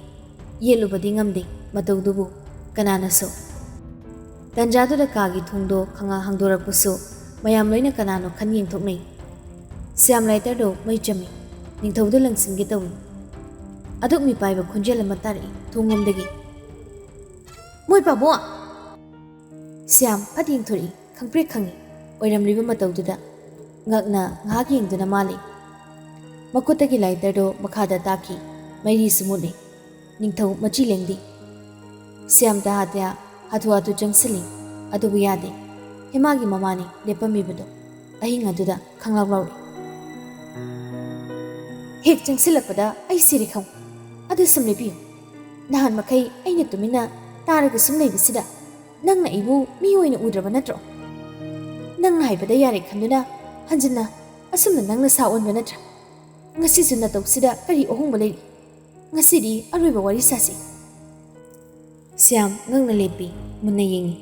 ꯌꯦꯠꯂꯨꯕꯗꯤ ꯉꯝꯗꯦ ꯃꯇꯧꯗꯨꯕꯨ ꯀꯅꯥꯅꯁꯨ꯫ ꯇꯟꯖꯥꯗꯨꯗ ꯀꯥꯒꯤ ꯊꯣꯡꯗꯣ ꯈꯪꯍꯥꯡ ꯍꯥꯡꯗꯣꯔꯛꯄꯁꯨ ꯃꯌꯥꯝ ꯂꯣꯏꯅ ꯀꯅꯥꯅꯣ ꯈꯟ ꯌꯦꯡꯊꯣꯛꯅꯩ꯫ ꯁ꯭ꯌꯥꯝ ꯂꯥꯏꯇꯔꯗꯣ ꯃꯩ ꯆꯝꯃꯤ꯫ ꯅꯤꯡꯊꯧꯗ ꯂꯪꯁꯤꯟꯒꯦ ꯇꯧꯏ꯫ ꯑꯗꯨꯛ ꯃꯤꯄꯥꯏꯕ ꯈꯣꯟꯖꯦꯜ ꯑꯃ ꯇꯥꯔꯛꯏ ꯊꯣꯡꯂꯣꯝꯗꯒꯤ꯫ "ꯃꯣꯏ ꯄꯥꯕꯨꯡ!" ꯁ꯭ꯌꯥꯝ ꯐꯠ ꯌꯦꯡꯊꯣꯔꯛꯏ꯫ ꯈꯪꯄ꯭ꯔꯦꯛ ꯈꯪꯉꯤ꯫ ꯑꯣꯏꯔꯝꯂꯤꯕ ꯃꯇꯧꯗꯨꯗ ꯉꯛꯅ ꯉꯥꯏꯍꯥꯛ ꯌꯦꯡꯗꯨꯅ ꯃꯥꯜꯂꯤ꯫ ꯃꯈꯨꯠꯇꯒꯤ ꯂꯥꯏꯇꯔꯗꯣ ꯃꯈꯥꯗ ꯇꯥꯈꯤ꯫ ꯃꯩꯔꯤꯁꯨ ꯃꯨꯠꯂꯤ꯫ ꯅꯤꯡꯊꯧ ꯃꯆꯤ ꯂꯦꯡꯗꯦ꯫ ꯁ꯭ꯌꯥꯝ ꯇꯍꯥ ꯇꯌꯥ ꯍꯥꯊꯨ ꯍꯥꯊꯨ ꯆꯪꯁꯤꯜꯂꯤ꯫ ꯑꯗꯨꯕꯨ ꯌꯥꯗꯦ꯫ ꯍꯦꯃꯥꯒꯤ ꯃꯃꯥꯅꯤ ꯂꯦꯞꯄꯝꯃꯤꯕꯗꯣ꯫ ꯑꯍꯤꯡ ꯑꯗꯨꯗ ꯈꯪꯂꯥꯎ ꯂꯥꯎꯔꯛꯏ꯫ "ꯍꯦꯛ ꯆꯪꯁꯤꯜꯂꯛꯄꯗ ꯑꯩ ꯁꯤꯔꯦ ꯈꯪꯉꯨ꯫ ꯑꯗꯨ ꯁꯨꯝ ꯂꯦꯞꯄꯤꯌꯨ꯫ ꯅꯍꯥꯟ ꯃꯈꯩ ꯑꯩꯅ ꯇꯨꯃꯤꯟꯅ ꯇꯥꯔꯒ ꯁꯨꯝ ꯂꯩꯕꯁꯤꯗ ꯅꯪꯅ ꯑꯩꯕꯨ ꯃꯤ ꯑꯣꯏꯅ ꯎꯗ꯭ꯔꯕ ꯅꯠꯇ꯭ꯔꯣ? ꯅꯪꯅ ꯍꯥꯏꯕꯗ ꯌꯥꯔꯦ ꯈꯟꯗꯨꯅ ꯍꯟꯖꯤꯟꯅ ꯑꯁꯨꯝꯅ ꯅꯪꯅ ꯁꯥ ꯑꯣꯟꯕ ꯅꯠꯇ꯭ꯔꯥ? ꯉꯁꯤꯁꯨ ꯅꯇꯧꯁꯤꯗ ꯀꯔꯤ ꯑꯍꯣꯡꯕ ꯂꯩꯔꯤ? ꯉꯁꯤꯗꯤ ꯑꯔꯣꯏꯕ ꯋꯥꯔꯤ ꯁꯥꯁꯤ꯫" ꯁ꯭ꯌꯥꯝ ꯉꯛꯅ ꯂꯦꯞꯄꯤ, ꯃꯨꯟꯅ ꯌꯦꯡꯉꯤ꯫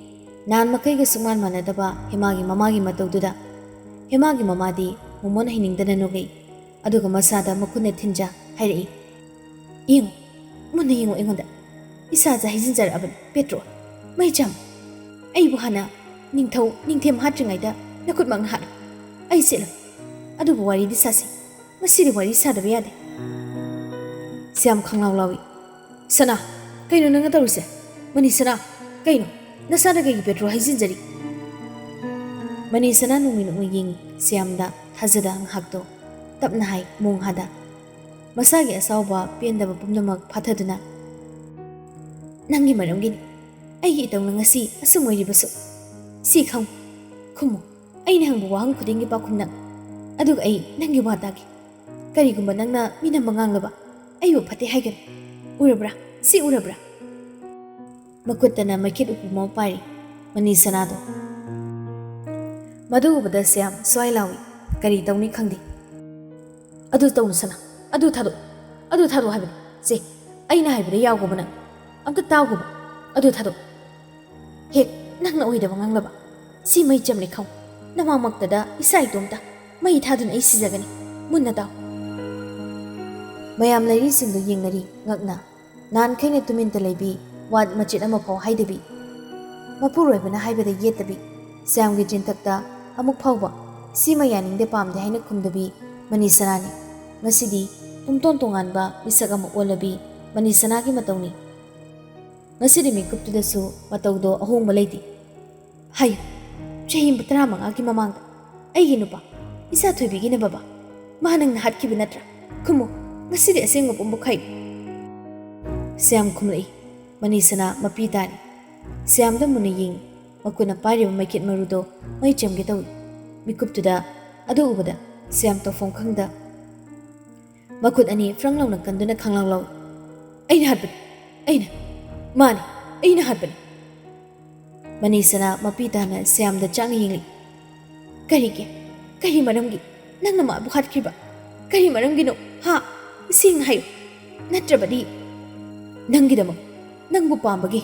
ꯅꯍꯥꯟ ꯃꯈꯩꯒ ꯁꯨꯛꯃꯥꯟ ꯃꯥꯟꯅꯗꯕ ꯍꯦꯃꯥꯒꯤ ꯃꯃꯥꯒꯤ ꯃꯇꯧꯗꯨꯗ꯫ ꯍꯦꯃꯥꯒꯤ ꯃꯃꯥꯗꯤ ꯃꯣꯃꯣꯟ ꯍꯩꯅꯤꯡꯗꯅ ꯅꯣꯛꯂꯛꯏ꯫ ꯑꯗꯨꯒ ꯃꯁꯥꯗ ꯃꯈꯨꯠꯅ ꯊꯤꯟꯖ ꯍꯥꯏꯔꯛꯏ, "ꯌꯦꯡꯉꯨ, ꯃꯨꯟꯅ ꯌꯦꯡꯉꯨ ꯑꯩꯉꯣꯟꯗ꯫ ꯏꯁꯥꯁꯦ ꯍꯩꯖꯤꯟꯖꯔꯛꯑꯕꯅꯤ, ꯄꯦꯇ꯭ꯔꯣꯜ꯫ ꯃꯩ ꯆꯥꯝꯃꯨ꯫ ꯑꯩꯕꯨ ꯍꯥꯟꯅ ꯅꯤꯡꯊꯧ, ꯅꯤꯡꯊꯦꯝ ꯍꯥꯠꯇ꯭ꯔꯤꯉꯩꯗ ꯅꯈꯨꯠꯃꯛꯅ ꯍꯥꯠꯂꯨ꯫ ꯑꯩ ꯆꯦꯜꯂꯒꯦ꯫ ꯑꯗꯨꯕꯨ ꯋꯥꯔꯤꯗꯤ ꯁꯥꯁꯤ꯫ ꯉꯁꯤꯗꯤ ꯋꯥꯔꯤ ꯁꯥꯗꯕ ꯌꯥꯗꯦ꯫" ꯁ꯭ꯌꯥꯝ ꯈꯪꯂꯥꯎ ꯂꯥꯎꯏ꯫ "ꯁꯅꯥ, ꯀꯩꯅꯣ ꯅꯪꯅ ꯇꯧꯔꯤꯁꯦ? ꯃꯅꯤ ꯁꯅꯥ, ꯀꯩꯅꯣ? ꯅꯁꯥꯗ ꯀꯩꯒꯤ ꯄꯦꯇ꯭ꯔꯣꯜ ꯍꯩꯖꯤꯟꯖꯔꯤ?" ꯃꯅꯤ ꯁꯅꯥ ꯅꯣꯡꯃꯩ ꯅꯣꯡꯃꯩ ꯌꯦꯡꯉꯤ ꯁ꯭ꯌꯥꯝꯗ ꯊꯥꯖꯗ ꯉꯥꯏꯍꯥꯛꯇꯣ꯫ ꯇꯞꯅ ꯍꯥꯏ ꯃꯣꯡꯍꯥꯗ, ꯃꯁꯥꯒꯤ ꯑꯁꯥꯎꯕ ꯄꯦꯟꯗꯕ ꯄꯨꯝꯅꯃꯛ ꯐꯥꯊꯗꯨꯅ, "ꯅꯪꯒꯤ ꯃꯔꯝꯒꯤꯅꯤ꯫ ꯑꯩꯒꯤ ꯏꯇꯧꯅ ꯉꯁꯤ ꯑꯁꯨꯝ ꯑꯣꯏꯔꯤꯕꯁꯨ꯫ ꯁꯤ ꯈꯪꯉꯨ, ꯈꯨꯝꯃꯨ꯫ ꯑꯩꯅ ꯍꯪꯕ ꯋꯥꯍꯪ ꯈꯨꯗꯤꯡꯒꯤ ꯄꯥꯎꯈꯨꯝ ꯅꯪ꯫ ꯑꯗꯨꯒ ꯑꯩ ꯅꯪꯒꯤ ꯋꯥ ꯇꯥꯒꯦ꯫ ꯀꯔꯤꯒꯨꯝꯕ ꯅꯪꯅ ꯃꯤꯅꯝꯕ ꯉꯥꯡꯂꯕ, ꯑꯩꯕꯨ ꯐꯠꯇꯦ ꯍꯥꯏꯒꯅꯨ꯫ ꯎꯔꯕ꯭ꯔꯥ? ꯁꯤ ꯎꯔꯕ꯭ꯔꯥ?" ꯃꯈꯨꯠꯇꯅ ꯃꯩꯈꯦꯠ ꯎꯄꯨ ꯑꯃ ꯄꯥꯏꯔꯤ ꯃꯅꯤ ꯁꯅꯥꯗꯣ꯫ ꯃꯗꯨ ꯎꯕꯗ ꯁ꯭ꯌꯥꯝ ꯁ꯭ꯋꯥꯏ ꯂꯥꯎꯏ꯫ ꯀꯔꯤ ꯇꯧꯅꯤ ꯈꯪꯗꯦ꯫ "ꯑꯗꯨ ꯇꯧꯅꯨ ꯁꯅꯥ, ꯑꯗꯨ ꯊꯥꯗꯣꯛ, ꯑꯗꯨ ꯊꯥꯗꯣꯛ ꯍꯥꯏꯕꯅꯤ꯫ ꯁꯦ, ꯑꯩꯅ ꯍꯥꯏꯕꯗ ꯌꯥꯎꯒꯣꯕ ꯅꯪ꯫ ꯑꯝꯇ ꯇꯥꯎꯒꯣꯕ꯫ ꯑꯗꯨ ꯊꯥꯗꯣꯛ꯫ ꯍꯦꯛ ꯅꯪꯅ ꯑꯣꯏꯗꯕ ꯉꯥꯡꯂꯕ, ꯁꯤ ꯃꯩ ꯆꯝꯂꯦ ꯈꯪꯉꯨ꯫ ꯅꯃꯥꯡꯃꯛꯇꯗ ꯏꯁꯥ ꯏꯇꯣꯝꯇ ꯃꯩ ꯊꯥꯗꯨꯅ ꯑꯩ ꯁꯤꯖꯒꯅꯤ꯫ ꯃꯨꯟꯅ ꯇꯥꯎ꯫" ꯃꯌꯥꯝ ꯂꯩꯔꯤꯁꯤꯡꯗꯨ ꯌꯦꯡꯅꯔꯤ ꯉꯛꯅ꯫ ꯅꯍꯥꯟꯈꯩꯅ ꯇꯨꯃꯤꯟꯇ ꯂꯩꯕꯤ, ꯋꯥ ꯃꯆꯦꯠ ꯑꯃꯐꯥꯎ ꯍꯥꯏꯗꯕꯤ, ꯃꯄꯨꯔꯣꯏꯕꯅ ꯍꯥꯏꯕꯗ ꯌꯦꯠꯇꯕꯤ, ꯁ꯭ꯌꯥꯝꯒꯤ ꯆꯤꯟꯊꯛꯇ ꯑꯃꯨꯛ ꯐꯥꯎꯕ ꯁꯤꯃ ꯌꯥꯅꯤꯡꯗꯦ ꯄꯥꯝꯗꯦ ꯍꯥꯏꯅ ꯈꯨꯝꯗꯕꯤ ꯃꯅꯤ ꯁꯅꯥꯅꯤ꯫ ꯉꯁꯤꯗꯤ ꯄꯨꯝꯇꯣꯟ ꯇꯣꯉꯥꯟꯕ ꯃꯤꯁꯛ ꯑꯃ ꯑꯣꯜꯂꯕꯤ ꯃꯅꯤ ꯁꯅꯥꯒꯤ ꯃꯇꯧꯅꯤ꯫ ꯉꯁꯤꯗꯤ ꯃꯤꯀꯨꯞꯇꯨꯗꯁꯨ ꯃꯇꯧꯗꯣ ꯑꯍꯣꯡꯕ ꯂꯩꯇꯦ꯫ "ꯍꯥꯏꯌꯨ, ꯆꯍꯤ ꯇꯔꯥꯃꯉꯥꯒꯤ ꯃꯃꯥꯡꯗ ꯑꯩꯒꯤ ꯅꯨꯄꯥ ꯏꯆꯥ ꯊꯣꯏꯕꯤꯒꯤꯅ ꯕꯕꯥ, ꯃꯥ ꯅꯪꯅ ꯍꯥꯠꯈꯤꯕ ꯅꯠꯇ꯭ꯔꯥ? ꯈꯨꯝꯃꯨ, ꯉꯁꯤꯗꯤ ꯑꯁꯦꯡꯕ ꯄꯨꯝꯕ ꯈꯥꯏꯌꯨ꯫" ꯁ꯭ꯌꯥꯝ ꯈꯨꯝꯂꯛꯏ꯫ ꯃꯅꯤ ꯁꯅꯥ ꯃꯄꯤ ꯇꯥꯔꯤ꯫ ꯁ꯭ꯌꯥꯝꯗ ꯃꯨꯟꯅ ꯌꯦꯡꯉꯤ꯫ ꯃꯈꯨꯠꯅ ꯄꯥꯏꯔꯤꯕ ꯃꯩꯈꯦꯠ ꯃꯔꯨꯗꯣ ꯃꯩ ꯆꯝꯒꯦ ꯇꯧꯏ꯫ ꯃꯤꯀꯨꯞꯇꯨꯗ ꯑꯗꯨ ꯎꯕꯗ ꯁ꯭ꯌꯥꯝ ꯇꯧꯐꯝ ꯈꯪꯗ ꯃꯈꯨꯠ ꯑꯅꯤ ꯐ꯭ꯔꯪ ꯂꯥꯎꯅ ꯀꯟꯗꯨꯅ ꯈꯪꯂꯥꯎ ꯂꯥꯎꯏ꯫ "ꯑꯩꯅ ꯍꯥꯠꯄꯅꯤ! ꯑꯩꯅ! ꯃꯥꯅꯤ, ꯑꯩꯅ ꯍꯥꯠꯄꯅꯤ!" ꯃꯅꯤ ꯁꯅꯥ ꯃꯄꯤ ꯇꯥꯅ ꯁ꯭ꯌꯥꯝꯗ ꯆꯥꯛꯅ ꯌꯦꯡꯂꯤ꯫ "ꯀꯔꯤꯒꯤ? ꯀꯔꯤ ꯃꯔꯝꯒꯤ ꯅꯪꯅ ꯃꯥꯕꯨ ꯍꯥꯠꯈ꯭ꯔꯤꯕ? ꯀꯔꯤ ꯃꯔꯝꯒꯤꯅꯣ? ꯍꯥ? ꯁꯦꯡꯅ ꯍꯥꯏꯌꯨ꯫ ꯅꯠꯇ꯭ꯔꯕꯗꯤ ꯅꯪꯒꯤꯗꯃꯛ, ꯅꯪꯕꯨ ꯄꯥꯝꯕꯒꯤ,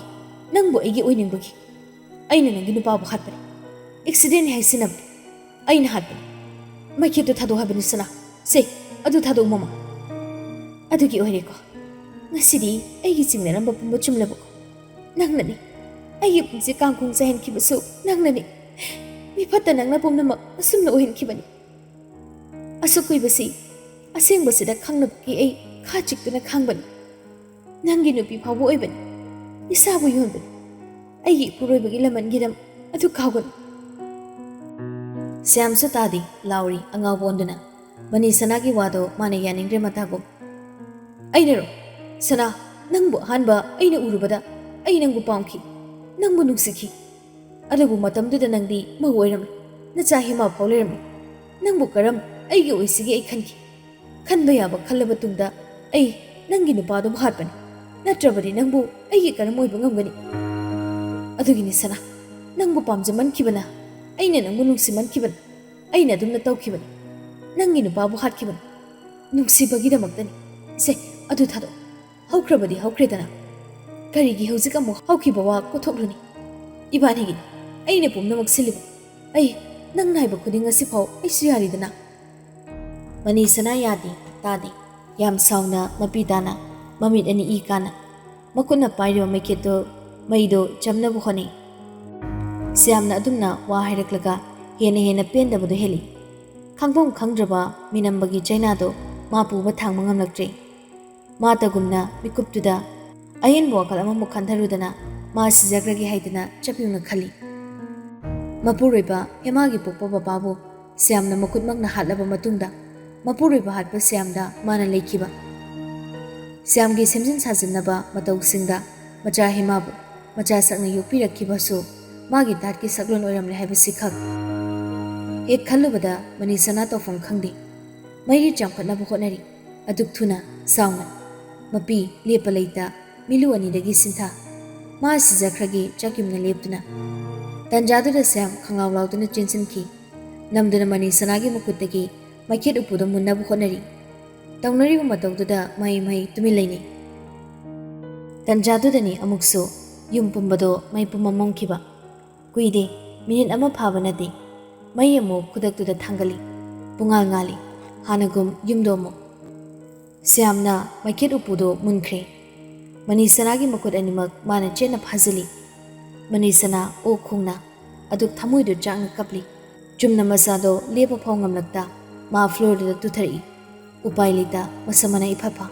ꯅꯪꯕꯨ ꯑꯩꯒꯤ ꯑꯣꯏꯅꯤꯡꯕꯒꯤ ꯑꯩꯅ ꯅꯪꯒꯤ ꯅꯨꯄꯥꯕꯨ ꯍꯥꯠꯄꯅꯤ꯫ ꯑꯦꯛꯁꯤꯗꯦꯟꯅꯤ ꯍꯥꯏꯁꯤꯟꯅꯕꯅꯤ꯫ ꯑꯩꯅ ꯍꯥꯠꯄꯅꯤ꯫ ꯃꯩꯈꯦꯠꯇꯨ ꯊꯥꯗꯣꯛ ꯍꯥꯏꯕꯅꯤ ꯁꯅꯥ꯫ ꯁꯦ, ꯑꯗꯨ ꯊꯥꯗꯣꯛꯎ ꯃꯃꯥ꯫" "ꯑꯗꯨꯒꯤ ꯑꯣꯏꯔꯦꯀꯣ꯫ ꯉꯁꯤꯗꯤ ꯑꯩꯒꯤ ꯆꯤꯡꯅꯔꯝꯕ ꯄꯨꯝꯕ ꯆꯨꯝꯂꯕꯀꯣ꯫ ꯅꯪꯅꯅꯤ꯫ ꯑꯩꯒꯤ ꯄꯨꯟꯁꯤ ꯀꯥꯡꯈꯣꯡ ꯆꯥꯏꯍꯟꯈꯤꯕꯁꯨ ꯅꯪꯅꯅꯤ꯫ ꯃꯤꯐꯠꯇ ꯅꯪꯅ ꯄꯨꯝꯅꯃꯛ ꯑꯁꯨꯝꯅ ꯑꯣꯏꯍꯟꯈꯤꯕꯅꯤ꯫ ꯑꯁꯨꯛ ꯀꯨꯏꯕꯁꯤ ꯑꯁꯦꯡꯕꯁꯤꯗ ꯈꯪꯅꯕꯒꯤ ꯑꯩ ꯈꯥ ꯆꯤꯛꯇꯨꯅ ꯈꯥꯡꯕꯅꯤ꯫ ꯅꯪꯒꯤ ꯅꯨꯄꯤ ꯐꯥꯎꯕ ꯑꯣꯏꯕꯅꯤ꯫ ꯏꯁꯥꯕꯨ ꯌꯣꯟꯕꯅꯤ꯫ ꯑꯩꯒꯤ ꯏꯄꯨꯔꯣꯏꯕꯒꯤ ꯂꯃꯟꯒꯤꯗꯃꯛ ꯑꯗꯨ ꯀꯥꯎꯒꯅꯨ꯫ ꯁ꯭ꯌꯥꯝꯁꯨ ꯇꯥꯗꯦ, ꯂꯥꯎꯔꯤ ꯑꯉꯥꯎꯕ ꯑꯣꯟꯗꯨꯅ꯫ ꯃꯅꯤ ꯁꯅꯥꯒꯤ ꯋꯥꯗꯣ ꯃꯥꯅ ꯌꯥꯅꯤꯡꯗ꯭ꯔꯦ ꯃꯇꯥꯒꯨꯝ꯫ "ꯑꯩꯅꯔꯣ? ꯁꯅꯥ, ꯅꯪꯕꯨ ꯑꯍꯥꯟꯕ ꯑꯩꯅ ꯎꯔꯨꯕꯗ ꯑꯩ ꯅꯪꯕꯨ ꯄꯥꯝꯈꯤ, ꯅꯪꯕꯨ ꯅꯨꯡꯁꯤꯈꯤ꯫ ꯑꯗꯨꯕꯨ ꯃꯇꯝꯗꯨꯗ ꯅꯪꯗꯤ ꯃꯧ ꯑꯣꯏꯔꯝꯃꯤ, ꯅꯆꯥ ꯍꯦꯃꯥ ꯐꯥꯎ ꯂꯩꯔꯝꯃꯤ꯫ ꯅꯪꯕꯨ ꯀꯔꯝ ꯑꯩꯒꯤ ꯑꯣꯏꯁꯤꯒꯦ ꯑꯩ ꯈꯟꯈꯤ꯫ ꯈꯟꯕ ꯌꯥꯕ ꯈꯜꯂꯕ ꯇꯨꯡꯗ ꯑꯩ ꯅꯪꯒꯤ ꯅꯨꯄꯥꯗꯨꯕꯨ ꯍꯥꯠꯄꯅꯤ, ꯅꯠꯇ꯭ꯔꯕꯗꯤ ꯅꯪꯕꯨ ꯑꯩꯒꯤ ꯀꯔꯝ ꯑꯣꯏꯕ ꯉꯝꯒꯅꯤ? ꯑꯗꯨꯒꯤꯅꯤ ꯁꯅꯥ, ꯅꯪꯕꯨ ꯄꯥꯝꯖꯃꯟꯈꯤꯕꯅ, ꯑꯩꯅ ꯅꯪꯕꯨ ꯅꯨꯡꯁꯤꯃꯟꯈꯤꯕꯅ, ꯑꯩꯅ ꯑꯗꯨꯝꯅ ꯇꯧꯈꯤꯕꯅꯤ, ꯅꯪꯒꯤ ꯅꯨꯄꯥꯕꯨ ꯍꯥꯠꯈꯤꯕꯅꯤ, ꯅꯨꯡꯁꯤꯕꯒꯤꯗꯃꯛꯇꯅꯤ꯫ ꯁꯦ, ꯑꯗꯨ ꯊꯥꯗꯣꯛ꯫ ꯍꯧꯈ꯭ꯔꯕꯗꯤ ꯍꯧꯈ꯭ꯔꯦꯗꯅ꯫ ꯀꯔꯤꯒꯤ ꯍꯧꯖꯤꯛ ꯑꯃꯨꯛ ꯍꯧꯈꯤꯕ ꯋꯥ ꯀꯣꯊꯣꯛꯂꯨꯅꯤ? ꯏꯕꯥꯅꯤꯒꯤꯅꯤ꯫ ꯑꯩꯅ ꯄꯨꯝꯅꯃꯛ ꯁꯤꯜꯂꯤꯕ꯫ ꯑꯩ ꯅꯪ ꯅꯥꯏꯕ ꯈꯨꯗꯤꯡ ꯉꯁꯤꯐꯥꯎ ꯑꯩꯁꯨ ꯌꯥꯔꯤꯗꯅ?" ꯃꯅꯤ ꯁꯅꯥ ꯌꯥꯗꯦ, ꯇꯥꯗꯦ꯫ ꯌꯥꯝ ꯁꯥꯎꯅ, ꯃꯄꯤ ꯇꯥꯅ, ꯃꯃꯤꯠ ꯑꯅꯤ ꯏ ꯀꯥꯅ, ꯃꯈꯨꯠꯅ ꯄꯥꯏꯔꯤꯕ ꯃꯩꯈꯦꯠꯇꯨ ꯃꯩꯗꯣ ꯆꯝꯅꯕ ꯍꯣꯠꯅꯩ꯫ ꯁ꯭ꯌꯥꯝꯅ ꯑꯗꯨꯝꯅ ꯋꯥ ꯍꯥꯏꯔꯛꯂꯒ ꯍꯦꯟꯅ ꯍꯦꯟꯅ ꯄꯦꯟꯗꯕꯗꯨ ꯍꯦꯜꯂꯤ꯫ ꯈꯪꯐꯝ ꯈꯪꯗ꯭ꯔꯕ ꯃꯤꯅꯝꯕꯒꯤ ꯆꯩꯅꯥꯗꯣ ꯃꯥ ꯄꯨꯕ ꯊꯥꯡꯕ ꯉꯝꯂꯛꯇ꯭ꯔꯦ꯫ ꯃꯥ ꯇꯒꯨꯝꯅ ꯃꯤꯀꯨꯞꯇꯨꯗ ꯑꯍꯦꯟꯕ ꯋꯥꯈꯜ ꯑꯃꯃꯨꯛ ꯈꯟꯊꯔꯨꯗꯅ ꯃꯥ ꯁꯤꯖꯈ꯭ꯔꯒꯦ ꯍꯥꯏꯗꯅ ꯆꯞ ꯌꯨꯡꯅ ꯈꯜꯂꯤ꯫ ꯃꯄꯨꯔꯣꯏꯕ ꯍꯦꯃꯥꯒꯤ ꯄꯣꯛꯄ ꯕꯕꯥꯕꯨ ꯁ꯭ꯌꯥꯝꯅ ꯃꯈꯨꯠꯃꯛꯅ ꯍꯥꯠꯂꯕ ꯃꯇꯨꯡꯗ, ꯃꯄꯨꯔꯣꯏꯕ ꯍꯥꯠꯄ ꯁ꯭ꯌꯥꯝꯗ ꯃꯥꯅ ꯂꯩꯈꯤꯕ꯫ ꯁ꯭ꯌꯥꯝꯒꯤ ꯁꯦꯝꯖꯤꯟ ꯁꯥꯖꯤꯟꯅꯕ ꯃꯇꯧꯁꯤꯡꯗ ꯃꯆꯥ ꯍꯦꯃꯥꯕꯨ ꯃꯆꯥ ꯁꯛꯅ ꯌꯣꯛꯄꯤꯔꯛꯈꯤꯕꯁꯨ ꯃꯥꯒꯤ ꯗꯥꯠꯀꯤ ꯁꯛꯂꯣꯟ ꯑꯣꯏꯔꯝꯂꯦ ꯍꯥꯏꯕꯁꯤ ꯈꯛ ꯍꯦꯛ ꯈꯜꯂꯨꯕꯗ ꯃꯅꯤꯁꯅꯥ ꯇꯧꯐꯝ ꯈꯪꯗꯦ꯫ ꯃꯩꯔꯤ ꯆꯥꯝꯈꯠꯅꯕ ꯍꯣꯠꯅꯔꯤ꯫ ꯑꯗꯨꯛ ꯊꯨꯅ, ꯆꯥꯎꯅ꯫ ꯃꯄꯤ ꯂꯦꯞꯄ ꯂꯩꯇ, ꯃꯤꯂꯨ ꯑꯅꯤꯗꯒꯤ ꯁꯤꯟꯊ꯫ ꯃꯥ ꯁꯤꯖꯈ꯭ꯔꯒꯦ ꯆꯥꯛꯌꯨꯝꯅ ꯂꯦꯞꯇꯨꯅ꯫ ꯇꯟꯖꯥꯗꯨꯗ ꯁ꯭ꯌꯥꯝ ꯈꯪꯂꯥꯎ ꯂꯥꯎꯗꯨꯅ ꯆꯦꯟꯁꯤꯟꯈꯤ꯫ ꯅꯝꯗꯨꯅ ꯃꯅꯤꯁꯅꯥꯒꯤ ꯃꯈꯨꯠꯇꯒꯤ ꯃꯩꯈꯦꯠ ꯎꯄꯨꯗꯣ ꯃꯨꯟꯅꯕ ꯍꯣꯠꯅꯔꯤ꯫ ꯇꯧꯅꯔꯤꯕ ꯃꯇꯧꯗꯨꯗ ꯃꯍꯩ ꯃꯍꯩ ꯇꯨꯃꯤꯟ ꯂꯩꯅꯩ꯫ ꯇꯟꯖꯥꯗꯨꯗꯅꯤ ꯑꯃꯨꯛꯁꯨ ꯌꯨꯝ ꯄꯨꯝꯕꯗꯣ ꯃꯩ ꯄꯨꯝꯃꯝ ꯃꯝꯈꯤꯕ꯫ ꯀꯨꯏꯗꯦ, ꯃꯤꯅꯤꯠ ꯑꯃ ꯐꯥꯕ ꯅꯠꯇꯦ, ꯃꯩ ꯑꯃꯨꯛ ꯈꯨꯗꯛꯇꯨꯗ ꯊꯥꯡꯒꯠꯂꯤ꯫ ꯄꯨꯡꯉꯥꯜ ꯉꯥꯜꯂꯤ꯫ ꯍꯥꯟꯅꯒꯨꯝ ꯌꯨꯝꯗꯣ ꯑꯃꯨꯛ꯫ ꯁ꯭ꯌꯥꯝꯅ ꯃꯩꯈꯦꯠ ꯎꯄꯨꯗꯣ ꯃꯨꯟꯈ꯭ꯔꯦ꯫ ꯃꯅꯤꯁꯅꯥꯒꯤ ꯃꯈꯨꯠ ꯑꯅꯤꯃꯛ ꯃꯥꯅ ꯆꯦꯠꯅ ꯐꯥꯖꯤꯜꯂꯤ꯫ ꯃꯅꯤꯁꯅꯥ ꯑꯣꯛ ꯈꯣꯡꯅ ꯑꯗꯨꯛ ꯊꯃꯣꯏꯗꯨ ꯆꯥꯛꯅ ꯀꯞꯂꯤ꯫ ꯆꯨꯝꯅ ꯃꯆꯥꯗꯣ ꯂꯦꯞꯄ ꯐꯥꯎ ꯉꯝꯂꯛꯇ ꯃꯥ ꯐ꯭ꯂꯣꯔꯗꯨꯗ ꯇꯨꯊꯔꯛꯏ꯫ ꯎꯄꯥꯏ ꯂꯩꯇ ꯃꯁꯝ ꯃꯅꯥ ꯏꯐ ꯐ꯫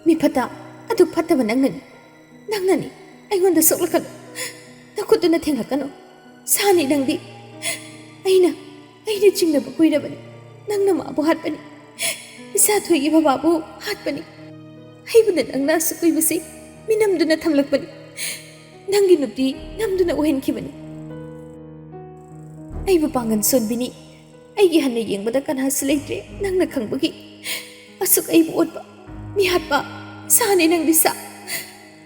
ꯃꯤꯐꯠꯇ, ꯑꯗꯨꯛ ꯐꯠꯇꯕ ꯅꯪꯅꯅꯤ, ꯅꯪꯅꯅꯤ ꯑꯩꯉꯣꯟꯗ ꯁꯣꯛꯂꯛꯀꯅꯨ, ꯅꯈꯨꯠꯇꯨꯅ ꯊꯦꯡꯂꯛꯀꯅꯨ꯫ ꯁꯥꯅꯤ ꯅꯪꯗꯤ꯫ ꯑꯩꯅ, ꯑꯩꯅ ꯆꯤꯡꯅꯕ ꯀꯨꯏꯔꯕꯅꯤ꯫ ꯅꯪꯅ ꯃꯥꯕꯨ ꯍꯥꯠꯄꯅꯤ, ꯏꯆꯥ ꯊꯣꯏꯒꯤ ꯕꯕꯥꯕꯨ ꯍꯥꯠꯄꯅꯤ꯫ ꯑꯩꯕꯨꯅ ꯅꯪꯅ ꯑꯁꯨꯛ ꯀꯨꯏꯕꯁꯤ ꯃꯤꯅꯝꯗꯨꯅ ꯊꯝꯂꯛꯄꯅꯤ꯫ ꯅꯪꯒꯤ ꯅꯨꯄꯤ ꯅꯝꯗꯨꯅ ꯑꯣꯏꯍꯟꯈꯤꯕꯅꯤ꯫ ꯑꯩꯕꯨ ꯄꯥꯡꯒꯜ ꯁꯣꯟꯕꯤꯅꯤ꯫ ꯑꯩꯒꯤ ꯍꯟꯅ ꯌꯦꯡꯕꯗ ꯀꯅꯥꯁꯨ ꯂꯩꯇ꯭ꯔꯦ꯫ ꯅꯪꯅ ꯈꯪꯕꯒꯤ ꯑꯁꯨꯛ ꯑꯩꯕꯨ ꯑꯣꯠꯄ, ꯃꯤꯍꯥꯠꯄ ꯁꯥꯅꯤ ꯅꯪꯗꯤ ꯁꯥ꯫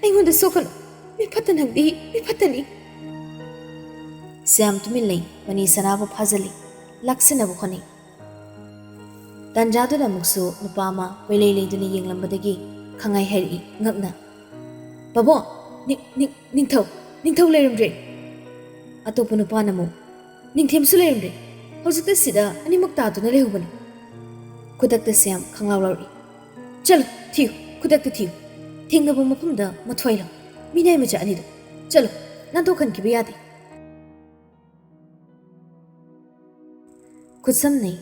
ꯑꯩꯉꯣꯟꯗ ꯁꯣꯛꯀꯅꯨ꯫ ꯃꯤꯐꯠꯇ ꯅꯪꯗꯤ ꯃꯤꯐꯠꯇꯅꯤ꯫ ꯁ꯭ꯌꯥꯝ ꯇꯨꯃꯤꯟ ꯂꯩ꯫ ꯃꯅꯤ ꯁꯅꯥꯕꯨ ꯐꯥꯖꯤꯜꯂꯤ꯫ ꯂꯥꯛꯁꯤꯟꯅꯕ ꯍꯣꯠꯅꯩ꯫ ꯇꯥꯟꯖꯥꯗꯨꯗ ꯑꯃꯨꯛꯁꯨ ꯅꯨꯄꯥ ꯑꯃ ꯀꯣꯏꯂꯩ ꯂꯩꯗꯨꯅ ꯌꯦꯡꯂꯝꯕꯗꯒꯤ ꯈꯪꯍꯥꯏ ꯍꯥꯏꯔꯛꯏ ꯉꯛꯅ, "ꯄꯥꯕꯨꯡ, ꯅꯤꯡ-, ꯅꯤꯡ-, ꯅꯤꯡꯊꯧ, ꯅꯤꯡꯊꯧ ꯂꯩꯔꯝꯗ꯭ꯔꯦ!" ꯑꯇꯣꯞꯄ ꯅꯨꯄꯥꯅ ꯑꯃꯨꯛ, "ꯅꯤꯡꯊꯦꯝꯁꯨ ꯂꯩꯔꯝꯗ꯭ꯔꯦ꯫ ꯍꯧꯖꯤꯛꯇ ꯁꯤꯗ ꯑꯅꯤꯃꯛ ꯇꯥꯗꯨꯅ ꯂꯩꯍꯧꯕꯅꯤ꯫" ꯈꯨꯗꯛꯇ ꯁ꯭ꯌꯥꯝ ꯈꯪꯂꯥꯎ ꯂꯥꯎꯔꯛꯏ, "ꯆꯠꯂꯨ, ꯊꯤꯌꯨ, ꯈꯨꯗꯛꯇ ꯊꯤꯌꯨ꯫ ꯊꯦꯡꯅꯕ ꯃꯐꯝꯗ ꯃꯊ꯭ꯋꯥꯏ ꯂꯪ꯫ ꯃꯤꯅꯥꯏ ꯃꯆꯥ ꯑꯅꯤꯗꯨ꯫ ꯆꯠꯂꯨ, ꯅꯥꯟꯊꯣꯛꯍꯟꯈꯤꯕ ꯌꯥꯗꯦ꯫" ꯈꯨꯠꯁꯝꯅꯩ꯫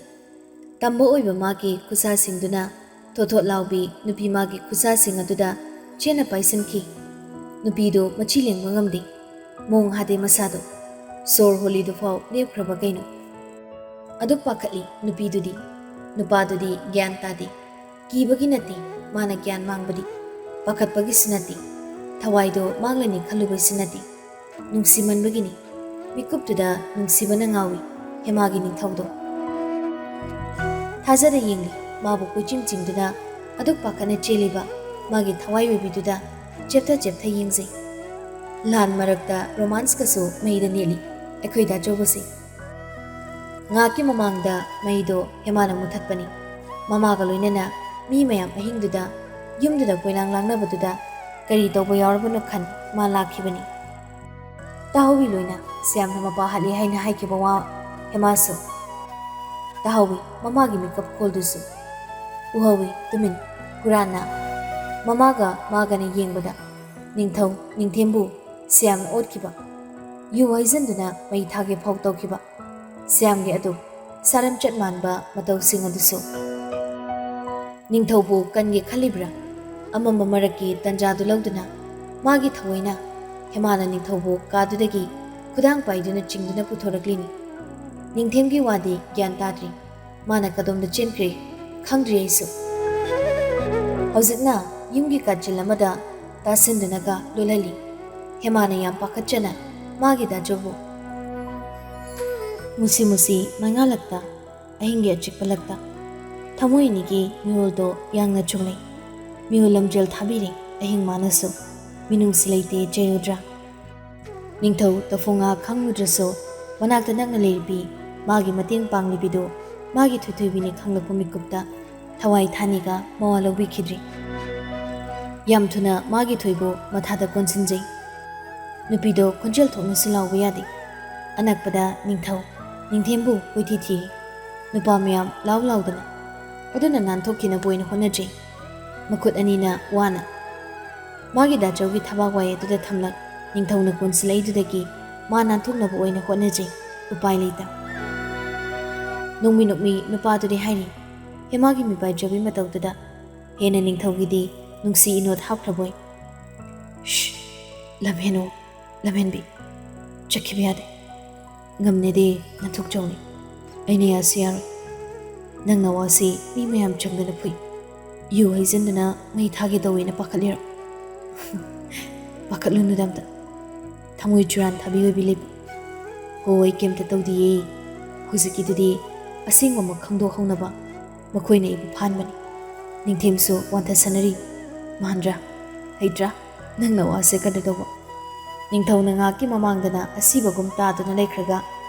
ꯇꯝꯕ ꯑꯣꯏꯕ ꯃꯥꯒꯤ ꯈꯨꯠꯁꯥꯁꯤꯡꯗꯨꯅ ꯊꯣꯠ ꯊꯣꯠ ꯂꯥꯎꯕꯤ ꯅꯨꯄꯤ ꯃꯥꯒꯤ ꯈꯨꯠꯁꯥꯁꯤꯡ ꯑꯗꯨꯗ ꯆꯦꯠꯅ ꯄꯥꯏꯁꯤꯟꯈꯤ꯫ ꯅꯨꯄꯤꯗꯨ ꯃꯆꯤ ꯂꯦꯡꯕ ꯉꯝꯗꯦ꯫ ꯃꯑꯣꯡ ꯍꯥꯗꯦ ꯃꯁꯥꯗꯣ꯫ ꯁꯣꯔ ꯍꯣꯜꯂꯤꯗꯨꯐꯥꯎ ꯂꯦꯞꯈ꯭ꯔꯕ ꯀꯩꯅꯣ? ꯑꯗꯨꯛ ꯄꯥꯈꯠꯂꯤ ꯅꯨꯄꯤꯗꯨꯗꯤ꯫ ꯅꯨꯄꯥꯗꯨꯗꯤ ꯒ꯭ꯌꯥꯟ ꯇꯥꯗꯦ꯫ ꯀꯤꯕꯒꯤ ꯅꯠꯇꯦ ꯃꯥꯅ ꯒ꯭ꯌꯥꯟ ꯃꯥꯡꯕꯗꯤ꯫ ꯄꯥꯈꯠꯄꯒꯤꯁꯨ ꯅꯠꯇꯦ꯫ ꯊꯋꯥꯏꯗꯣ ꯃꯥꯡꯂꯅꯤ ꯈꯜꯂꯨꯕꯩꯁꯨ ꯅꯠꯇꯦ꯫ ꯅꯨꯡꯁꯤꯃꯟꯕꯒꯤꯅꯤ꯫ ꯃꯤꯀꯨꯞꯇꯨꯗ ꯅꯨꯡꯁꯤꯕꯅ ꯉꯥꯎꯏ ꯍꯦꯃꯥꯒꯤ ꯅꯤꯡꯊꯧꯗꯣ꯫ ꯊꯥꯖꯗ ꯌꯦꯡꯂꯤ ꯃꯥꯕꯨ ꯀꯣꯏꯆꯤꯡ ꯆꯤꯡꯗꯨꯅ ꯑꯗꯨꯛ ꯄꯥꯈꯠꯅ ꯆꯦꯜꯂꯤꯕ ꯃꯥꯒꯤ ꯊꯋꯥꯏ ꯑꯣꯏꯕꯤꯗꯨꯗ꯫ ꯆꯦꯞꯊ ꯆꯦꯞꯊ ꯌꯦꯡꯖꯩ꯫ ꯂꯥꯟ ꯃꯔꯛꯇ ꯔꯣꯃꯥꯟꯁꯀꯁꯨ ꯃꯩꯗ ꯅꯦꯠꯂꯤ ꯑꯩꯈꯣꯏ ꯗꯥꯆꯧꯕꯁꯦ꯫ ꯉꯥꯏꯍꯥꯛꯀꯤ ꯃꯃꯥꯡꯗ ꯃꯩꯗꯣ ꯍꯦꯃꯥꯅ ꯃꯨꯊꯠꯄꯅꯤ꯫ ꯃꯃꯥꯒ ꯂꯣꯏꯅꯅ ꯃꯤ ꯃꯌꯥꯝ ꯑꯍꯤꯡꯗꯨꯗ ꯌꯨꯝꯗꯨꯗ ꯀꯣꯏꯂꯥꯡ ꯂꯥꯡꯅꯕꯗꯨꯗ ꯀꯔꯤ ꯇꯧꯕ ꯌꯥꯎꯔꯕꯅꯣ ꯈꯟ ꯃꯥ ꯂꯥꯛꯈꯤꯕꯅꯤ꯫ ꯇꯥꯍꯧꯋꯤ ꯂꯣꯏꯅ ꯁ꯭ꯌꯥꯝꯅ ꯃꯄꯥ ꯍꯥꯠꯂꯦ ꯍꯥꯏꯅ ꯍꯥꯏꯈꯤꯕ ꯋꯥ ꯍꯦꯃꯥꯁꯨ꯫ ꯇꯥꯍꯧꯋꯤ ꯃꯃꯥꯒꯤ ꯃꯤꯀꯞ ꯈꯣꯜꯗꯨꯁꯨ꯫ ꯎꯍꯧꯋꯤ ꯇꯨꯃꯤꯟ ꯍꯨꯔꯥꯟꯅ ꯃꯃꯥꯒ ꯃꯥꯒꯅ ꯌꯦꯡꯕꯗ ꯅꯤꯡꯊꯧ ꯅꯤꯡꯊꯦꯝꯕꯨ ꯁ꯭ꯌꯥꯝꯅ ꯑꯣꯠꯈꯤꯕ꯫ ꯌꯨ ꯍꯩꯖꯤꯟꯗꯨꯅ ꯃꯩ ꯊꯥꯒꯦ ꯐꯥꯎ ꯇꯧꯈꯤꯕ꯫ ꯁ꯭ꯌꯥꯝꯒꯤ ꯑꯗꯨ ꯁꯥꯔꯝꯆꯠ ꯃꯥꯟꯕ ꯃꯇꯧꯁꯤꯡ ꯑꯗꯨꯁꯨ꯫ ꯅꯤꯡꯊꯧꯕꯨ ꯀꯟꯒꯦ ꯈꯜꯂꯤꯕ꯭ꯔꯥ? ꯑꯃꯝꯕ ꯃꯔꯛꯀꯤ ꯇꯟꯖꯥꯗꯨ ꯂꯧꯗꯨꯅ ꯃꯥꯒꯤ ꯊꯑꯣꯏꯅ ꯍꯦꯃꯥꯅ ꯅꯤꯡꯊꯧꯕꯨ ꯀꯥꯗꯨꯗꯒꯤ ꯈꯨꯗꯥꯡ ꯄꯥꯏꯗꯨꯅ ꯆꯤꯡꯗꯨꯅ ꯄꯨꯊꯣꯔꯛꯂꯤꯅꯤ꯫ ꯅꯤꯡꯊꯦꯝꯒꯤ ꯋꯥꯗꯤ ꯒ꯭ꯌꯥꯟ ꯇꯥꯗ꯭ꯔꯤ꯫ ꯃꯥꯅ ꯀꯗꯣꯝꯗ ꯆꯦꯟꯈ꯭ꯔꯦ ꯈꯪꯗ꯭ꯔꯤ ꯑꯩꯁꯨ꯫ ꯍꯧꯖꯤꯛꯅ ꯌꯨꯝꯒꯤ ꯀꯥꯆꯤꯜ ꯑꯃꯗ ꯇꯥꯁꯤꯟꯗꯨꯅꯒ ꯂꯣꯜꯍꯜꯂꯤ꯫ ꯍꯦꯃꯥꯅ ꯌꯥꯝ ꯄꯥꯈꯠꯆꯅ ꯃꯥꯒꯤ ꯗꯥꯖꯧꯕꯨ ꯃꯨꯁꯤ ꯃꯨꯁꯤ ꯃꯩꯉꯥꯜꯂꯛꯇ ꯑꯍꯤꯡꯒꯤ ꯑꯆꯤꯛꯄ ꯂꯛꯇ ꯊꯃꯣꯏ ꯑꯅꯤꯒꯤ ꯃꯤꯍꯨꯜꯗꯣ ꯌꯥꯡꯅ ꯆꯨꯝꯂꯩ꯫ ꯃꯤꯍꯨꯜ ꯂꯝꯖꯦꯜ ꯊꯥꯕꯤꯔꯦ ꯑꯍꯤꯡ ꯃꯥꯅꯁꯨ꯫ ꯃꯤꯅꯨꯡꯁꯤ ꯂꯩꯇꯦ ꯆꯩꯔꯨꯗ꯭ꯔꯥ? ꯅꯤꯡꯊꯧ ꯇꯐꯣꯡꯉꯥ ꯈꯪꯂꯨꯗ꯭ꯔꯁꯨ ꯃꯅꯥꯛꯇ ꯅꯛꯅ ꯂꯩꯔꯤꯕꯤ ꯃꯥꯒꯤ ꯃꯇꯦꯡ ꯄꯥꯡꯂꯤꯕꯤꯗꯨ ꯃꯥꯒꯤ ꯊꯣꯏꯊꯣꯏꯕꯤꯅꯤ ꯈꯪꯂꯛꯄ ꯃꯤꯀꯨꯞꯇ ꯊꯋꯥꯏ ꯊꯥꯅꯤꯒ ꯃꯋꯥ ꯂꯧꯕꯤꯈꯤꯗ꯭ꯔꯤ꯫ ꯌꯥꯝ ꯊꯨꯅ ꯃꯥꯒꯤ ꯊꯣꯏꯕꯨ ꯃꯊꯥꯗ ꯀꯣꯟꯁꯤꯟꯖꯩ꯫ ꯅꯨꯄꯤꯗꯣ ꯈꯣꯟꯖꯦꯜ ꯊꯣꯛꯅꯁꯨ ꯂꯥꯎꯕ ꯌꯥꯗꯦ꯫ ꯑꯅꯛꯄꯗ ꯅꯤꯡꯊꯧ ꯅꯤꯡꯊꯦꯝꯕꯨ ꯀꯣꯏꯊꯤ ꯊꯤꯔꯤ꯫ ꯅꯨꯄꯥ ꯃꯌꯥꯝ ꯂꯥꯎ ꯂꯥꯎꯗꯅ ꯑꯗꯨꯅ ꯅꯥꯟꯊꯣꯛꯈꯤꯅꯕ ꯑꯣꯏꯅ ꯍꯣꯠꯅꯖꯩ꯫ ꯃꯈꯨꯠ ꯑꯅꯤꯅ ꯋꯥꯅ ꯃꯥꯒꯤ ꯗꯥꯆꯧꯒꯤ ꯊꯕꯥꯛ ꯋꯥꯏ ꯑꯗꯨꯗ ꯊꯝꯂꯛ ꯅꯤꯡꯊꯧꯅ ꯀꯣꯟꯁꯤꯜꯂꯛꯏꯗꯨꯗꯒꯤ ꯃꯥ ꯅꯥꯟꯊꯣꯛꯅꯕ ꯑꯣꯏꯅ ꯍꯣꯠꯅꯖꯩ꯫ ꯎꯄꯥꯏ ꯂꯩꯇ꯫ ꯅꯣꯡꯃꯤ ꯅꯣꯛꯃꯤ ꯅꯨꯄꯥꯗꯨꯗꯤ ꯍꯥꯏꯔꯤ, ꯍꯦꯃꯥꯒꯤ ꯃꯤꯄꯥꯏꯖꯕꯤ ꯃꯇꯧꯗꯨꯗ ꯍꯦꯟꯅ ꯅꯤꯡꯊꯧꯒꯤꯗꯤ ꯅꯨꯡꯁꯤ ꯏꯅꯣꯠ ꯍꯥꯞꯈ꯭ꯔꯕꯣꯏ꯫ ꯁ꯭ꯁ! ꯂꯝꯍꯦꯟꯅꯨ, ꯂꯝꯍꯦꯟꯕꯤ꯫ ꯆꯠꯈꯤꯕ ꯌꯥꯗꯦ꯫ ꯉꯝꯅꯦꯗꯤ ꯅꯥꯟꯊꯣꯛꯆꯧꯅꯤ꯫ ꯑꯩꯅ ꯌꯥꯁꯤ ꯌꯥꯔꯣꯏ꯫ ꯅꯪ ꯅꯋꯥꯁꯤ ꯃꯤ ꯃꯌꯥꯝ ꯆꯪꯗꯅ ꯐꯨꯏ꯫ ꯌꯨ ꯍꯩꯖꯤꯟꯗꯨꯅ ꯃꯩ ꯊꯥꯒꯦ ꯇꯧꯋꯦꯅ ꯄꯥꯈꯠꯂꯤꯔꯣ? ꯄꯥꯈꯠꯂꯨꯅꯨꯗ ꯑꯝꯇ꯫ ꯊꯃꯣꯏ ꯆꯨꯔꯥꯟ ꯊꯥꯕꯤ ꯑꯣꯏꯕꯤ ꯂꯩꯕ꯫ ꯍꯣ, ꯑꯩ ꯀꯩꯝꯇ ꯇꯧꯗꯤꯌꯦ꯫ ꯍꯧꯖꯤꯛꯀꯤꯗꯨꯗꯤ ꯑꯁꯦꯡꯕꯃꯛ ꯈꯪꯗꯣꯛꯍꯧꯅꯕ ꯃꯈꯣꯏꯅ ꯑꯩꯕꯨ ꯐꯥꯟꯕꯅꯤ꯫ ꯅꯤꯡꯊꯦꯝꯁꯨ ꯋꯥꯟꯊꯁꯅꯔꯤ꯫ ꯃꯥꯟꯗ꯭ꯔꯥ? ꯍꯩꯇ꯭ꯔꯥ? ꯅꯪ ꯅꯋꯥꯁꯦ ꯀꯩꯅꯣ ꯇꯧꯕ꯫ ꯅꯤꯡꯊꯧꯅ ꯉꯥꯏꯍꯥꯛꯀꯤ ꯃꯃꯥꯡꯗꯅ ꯑꯁꯤꯕꯒꯨꯝ ꯇꯥꯗꯨꯅ ꯂꯩꯈ꯭ꯔꯒ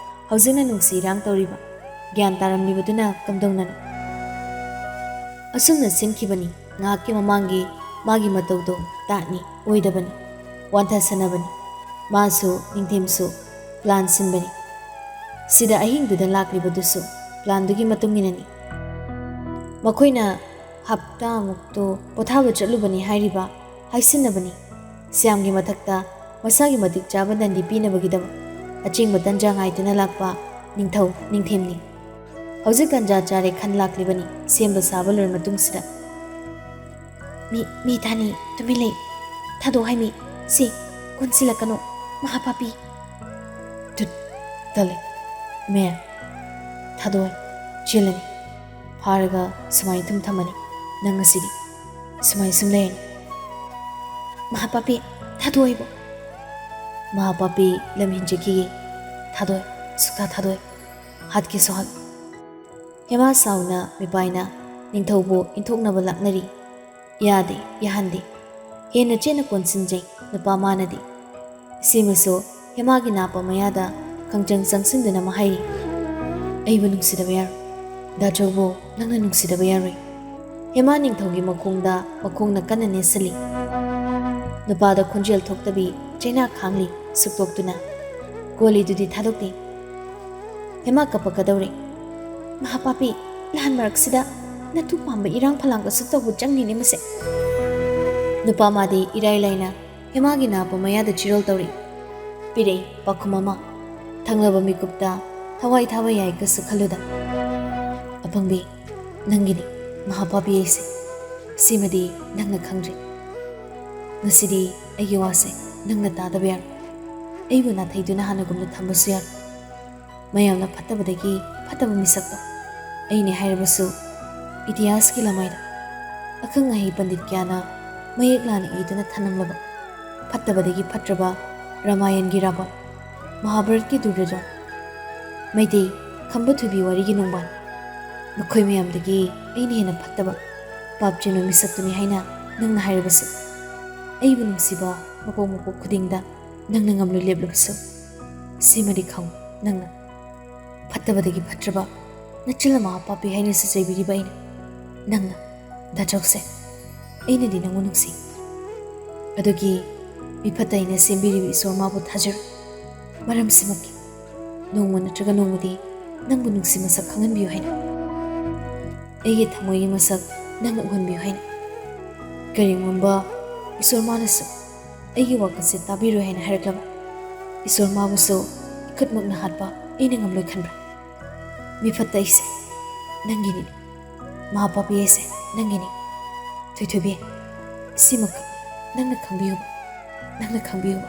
ꯍꯧꯖꯤꯛꯅ ꯅꯨꯡꯁꯤ ꯏꯔꯥꯡ ꯇꯧꯔꯤꯕ꯫ ꯒ꯭ꯌꯥꯟ ꯇꯥꯔꯝꯂꯤꯕꯗꯨꯅ ꯀꯝꯗꯧꯅꯅꯣ? ꯑꯁꯨꯝꯅ ꯁꯤꯟꯈꯤꯕꯅꯤ ꯉꯥꯏꯍꯥꯛꯀꯤ ꯃꯃꯥꯡꯒꯤ ꯃꯥꯒꯤ ꯃꯇꯧꯗꯣ꯫ ꯇꯥꯠꯅꯤ, ꯑꯣꯏꯗꯕꯅꯤ, ꯋꯥꯟꯊꯁꯅꯕꯅꯤ꯫ ꯃꯥꯁꯨ ꯅꯤꯡꯊꯦꯝꯁꯨ ꯄ꯭ꯂꯥꯟ ꯁꯤꯟꯕꯅꯤ꯫ ꯁꯤꯗ ꯑꯍꯤꯡꯗꯨꯗ ꯂꯥꯛꯂꯤꯕꯗꯨꯁꯨ ꯄ꯭ꯂꯥꯟꯗꯨꯒꯤ ꯃꯇꯨꯡ ꯏꯟꯅꯅꯤ꯫ ꯃꯈꯣꯏꯅ ꯍꯞꯇꯥꯃꯨꯛꯇꯣ ꯄꯣꯊꯥꯕ ꯆꯠꯂꯨꯕꯅꯤ ꯍꯥꯏꯔꯤꯕ ꯍꯥꯏꯁꯤꯟꯅꯕꯅꯤ꯫ ꯁ꯭ꯌꯥꯝꯒꯤ ꯃꯊꯛꯇ ꯃꯁꯥꯒꯤ ꯃꯇꯤꯛ ꯆꯥꯕ ꯗꯟꯗꯤ ꯄꯤꯅꯕꯒꯤꯗꯃꯛ ꯑꯆꯦꯡꯕ ꯇꯟꯖꯥ ꯉꯥꯏꯗꯨꯅ ꯂꯥꯛꯄ ꯅꯤꯡꯊꯧ ꯅꯤꯡꯊꯦꯝꯅꯤ꯫ ꯍꯧꯖꯤꯛ ꯇꯟꯖꯥ ꯆꯥꯔꯦ ꯈꯟ ꯂꯥꯛꯂꯤꯕꯅꯤ ꯁꯦꯝꯕ ꯁꯥꯕ ꯂꯣꯏꯔ ꯃꯇꯨꯡꯁꯤꯗ꯫ ꯃꯤ, ꯃꯤ ꯊꯥꯅꯤ, ꯇꯨꯃꯤꯟ ꯂꯩ꯫ ꯊꯥꯗꯣꯛ ꯍꯥꯏꯃꯤ꯫ ꯁꯤ, ꯀꯣꯟꯁꯤꯜꯂꯛꯀꯅꯨ꯫ ꯃꯍꯥꯄꯥꯄꯤ꯫ ꯇꯨꯠ, ꯇꯜꯂꯦ꯫ ꯃꯦ, ꯊꯥꯗꯣꯛꯑꯣꯏ꯫ ꯆꯦꯜꯂꯅꯤ꯫ ꯐꯥꯔꯒ ꯁꯨꯃꯥꯏꯅ ꯊꯨꯝ ꯊꯝꯃꯅꯤ꯫ ꯅꯪ ꯉꯁꯤꯗꯤ ꯁꯨꯃꯥꯏꯅ ꯁꯨꯝ ꯂꯩꯔꯅꯤ꯫ ꯃꯍꯥꯄꯥꯄꯤ, ꯊꯥꯗꯣꯛꯑꯣꯏꯕ꯫ ꯃꯍꯥꯄꯥꯄꯤ ꯂꯝꯍꯦꯟꯖꯈꯤꯌꯦ꯫ ꯊꯥꯗꯣꯛꯑꯣꯏ꯫ ꯁꯨꯛꯊꯥ ꯊꯥꯗꯣꯛꯑꯣꯏ꯫ ꯍꯥꯠꯀꯦꯁꯨ ꯍꯥꯠꯂꯣꯏ꯫ ꯍꯦꯃꯥ ꯁꯥꯎꯅ ꯃꯤꯄꯥꯏꯅ ꯅꯤꯡꯊꯧꯕꯨ ꯏꯟꯊꯣꯛꯅꯕ ꯂꯥꯛꯅꯔꯤ꯫ ꯌꯥꯗꯦ, ꯌꯥꯍꯟꯗꯦ꯫ ꯍꯦꯟꯅ ꯆꯦꯠꯅ ꯀꯣꯟꯁꯤꯟꯖꯩ ꯅꯨꯄꯥ ꯃꯥꯅꯗꯤ꯫ ꯁꯤꯃꯁꯨ ꯍꯦꯃꯥꯒꯤ ꯅꯥꯄ ꯃꯌꯥꯗ ꯈꯪꯆꯪ ꯆꯪꯁꯤꯟꯗꯨꯅ ꯑꯃ ꯍꯥꯏꯔꯤ, "ꯑꯩꯕꯨ ꯅꯨꯡꯁꯤꯗꯕ ꯌꯥꯔꯣꯏ꯫ ꯗꯥꯆꯧꯕꯨ ꯅꯪꯅ ꯅꯨꯡꯁꯤꯗꯕ ꯌꯥꯔꯣꯏ꯫" ꯍꯦꯃꯥ ꯅꯤꯡꯊꯧꯒꯤ ꯃꯈꯣꯡꯗ ꯃꯈꯣꯡꯅ ꯀꯟꯅ ꯅꯦꯠꯁꯤꯜꯂꯤ꯫ ꯅꯨꯄꯥꯗ ꯈꯣꯟꯖꯦꯜ ꯊꯣꯛꯇꯕꯤ ꯆꯩꯅꯥ ꯈꯥꯡꯂꯤ, ꯁꯨꯛꯇꯣꯛꯇꯨꯅ꯫ ꯀꯣꯜꯂꯤꯗꯨꯗꯤ ꯊꯥꯗꯣꯛꯇꯦ꯫ ꯍꯦꯃꯥ ꯀꯞꯄꯛꯀꯗꯧꯔꯦ꯫ "ꯃꯍꯥꯄꯥꯄꯤ, ꯂꯥꯟ ꯃꯔꯛꯁꯤꯗ ꯅꯇꯨ ꯄꯥꯝꯕ ꯏꯔꯥꯡ ꯐꯂꯥꯡꯒ ꯁꯨꯛꯇꯧꯕ ꯆꯪꯉꯤꯅꯦ ꯃꯁꯦ꯫" ꯅꯨꯄꯥ ꯃꯥꯗꯤ ꯏꯔꯥꯏ ꯂꯥꯏꯅ ꯍꯦꯃꯥꯒꯤ ꯅꯥꯄ ꯃꯌꯥꯗ ꯆꯤꯔꯣꯜ ꯇꯧꯔꯤ꯫ ꯄꯤꯔꯛꯏ ꯄꯥꯎꯈꯨꯝ ꯑꯃ꯫ ꯊꯪꯂꯕ ꯃꯤꯀꯨꯞꯇ ꯊꯋꯥꯏ ꯊꯥꯕ ꯌꯥꯏ ꯀꯁꯨ ꯈꯜꯂꯨꯗ꯫ "ꯑꯄꯪꯕꯤ, ꯅꯪꯒꯤꯅꯤ ꯃꯍꯥꯄꯥꯄꯤ ꯑꯩꯁꯦ꯫ ꯁꯤꯃꯗꯤ ꯅꯪꯅ ꯈꯪꯗ꯭ꯔꯤ꯫ ꯉꯁꯤꯗꯤ ꯑꯩꯒꯤ ꯋꯥꯁꯦ ꯅꯪꯅ ꯇꯥꯗꯕ ꯌꯥꯔꯣꯏ꯫ ꯑꯩꯕꯨ ꯅꯥꯊꯩꯗꯨꯅ ꯍꯥꯟꯅꯒꯨꯝꯅ ꯊꯝꯕꯁꯨ ꯌꯥꯔꯣꯏ꯫ ꯃꯌꯥꯝꯅ ꯐꯠꯇꯕꯗꯒꯤ ꯐꯠꯇꯕ ꯃꯤꯁꯛꯇꯣ ꯑꯩꯅꯦ ꯍꯥꯏꯔꯕꯁꯨ, ꯏꯇꯤꯍꯥꯁꯀꯤ ꯂꯃꯥꯏꯗ ꯑꯈꯪ ꯑꯍꯩ ꯄꯟꯗꯤꯠ ꯀꯌꯥꯅ ꯃꯌꯦꯛ ꯂꯥꯅ ꯏꯗꯨꯅ ꯊꯅꯝꯂꯕ ꯐꯠꯇꯕꯗꯒꯤ ꯐꯠꯇ꯭ꯔꯕ ꯔꯥꯃꯥꯌꯟꯒꯤ ꯔꯥꯕꯟ, ꯃꯍꯥꯚꯥꯔꯠꯀꯤ ꯗꯨꯔꯌꯣꯙꯟ, ꯃꯩꯇꯩ ꯈꯝꯕ ꯊꯣꯏꯕꯤ ꯋꯥꯔꯤꯒꯤ ꯅꯣꯡꯕꯥꯟ, ꯃꯈꯣꯏ ꯃꯌꯥꯝꯗꯒꯤ ꯑꯩꯅ ꯍꯦꯟꯅ ꯐꯠꯇꯕ, ꯄꯥꯞ ꯆꯦꯟꯕ ꯃꯤꯁꯛꯇꯨꯅꯤ ꯍꯥꯏꯅ ꯅꯪꯅ ꯍꯥꯏꯔꯕꯁꯨ, ꯑꯩꯕꯨ ꯅꯨꯡꯁꯤꯕ ꯃꯄꯣꯛ ꯃꯄꯣꯛ ꯈꯨꯗꯤꯡꯗ ꯅꯪꯅ ꯉꯝꯂꯣꯏ ꯂꯦꯞꯂꯕꯁꯨ, ꯁꯤꯃꯗꯤ ꯈꯪꯉꯨ, ꯅꯪꯅ ꯐꯠꯇꯕꯗꯒꯤ ꯐꯠꯇ꯭ꯔꯕ, ꯅꯆꯤꯜ ꯑꯃ ꯄꯥꯄꯤ ꯍꯥꯏꯅꯁꯨ ꯆꯩꯕꯤꯔꯤꯕ ꯑꯩꯅ, ꯅꯪꯅ ꯗꯥꯆꯧꯁꯦ, ꯑꯩꯅꯗꯤ ꯅꯪꯕꯨ ꯅꯨꯡꯁꯤ꯫ ꯑꯗꯨꯒꯤ ꯃꯤꯐꯠꯇ ꯑꯩꯅ ꯁꯦꯝꯕꯤꯔꯤꯕ ꯏꯁꯣꯔ ꯃꯥꯕꯨ ꯊꯥꯖꯔꯨ꯫ ꯃꯔꯝꯁꯤꯃꯛꯀꯤ ꯅꯣꯡꯃ ꯅꯠꯇ꯭ꯔꯒ ꯅꯣꯡꯃꯗꯤ ꯅꯪꯕꯨ ꯅꯨꯡꯁꯤ ꯃꯁꯛ ꯈꯪꯍꯟꯕꯤꯌꯨ ꯍꯥꯏꯅ, ꯑꯩꯒꯤ ꯊꯃꯣꯏꯒꯤ ꯃꯁꯛ ꯅꯪꯅ ꯎꯍꯟꯕꯤꯌꯨ ꯍꯥꯏꯅ꯫ ꯀꯔꯤꯒꯨꯝꯕ ꯏꯁꯣꯔ ꯃꯥꯅꯁꯨ ꯑꯩꯒꯤ ꯋꯥꯀꯠꯁꯦ ꯇꯥꯕꯤꯔꯣꯏ ꯍꯥꯏꯅ ꯍꯥꯏꯔꯛꯂꯕ, ꯏꯁꯣꯔ ꯃꯥꯕꯨꯁꯨ ꯏꯈꯨꯠꯃꯛꯅ ꯍꯥꯠꯄ ꯑꯩꯅ ꯉꯝꯂꯣꯏ ꯈꯟꯕ꯭ꯔꯥ? ꯃꯤꯐꯠꯇ ꯑꯩꯁꯦ ꯅꯪꯒꯤꯅꯤ, ꯃꯍꯥꯄꯥꯄꯤ ꯑꯩꯁꯦ ꯅꯪꯒꯤꯅꯤ꯫ ꯊꯣꯏꯊꯣꯏꯕꯤ, ꯁꯤꯃꯈꯛ ꯅꯪꯅ ꯈꯪꯕꯤꯌꯨꯕ, ꯅꯪꯅ ꯈꯪꯕꯤꯌꯨꯕ꯫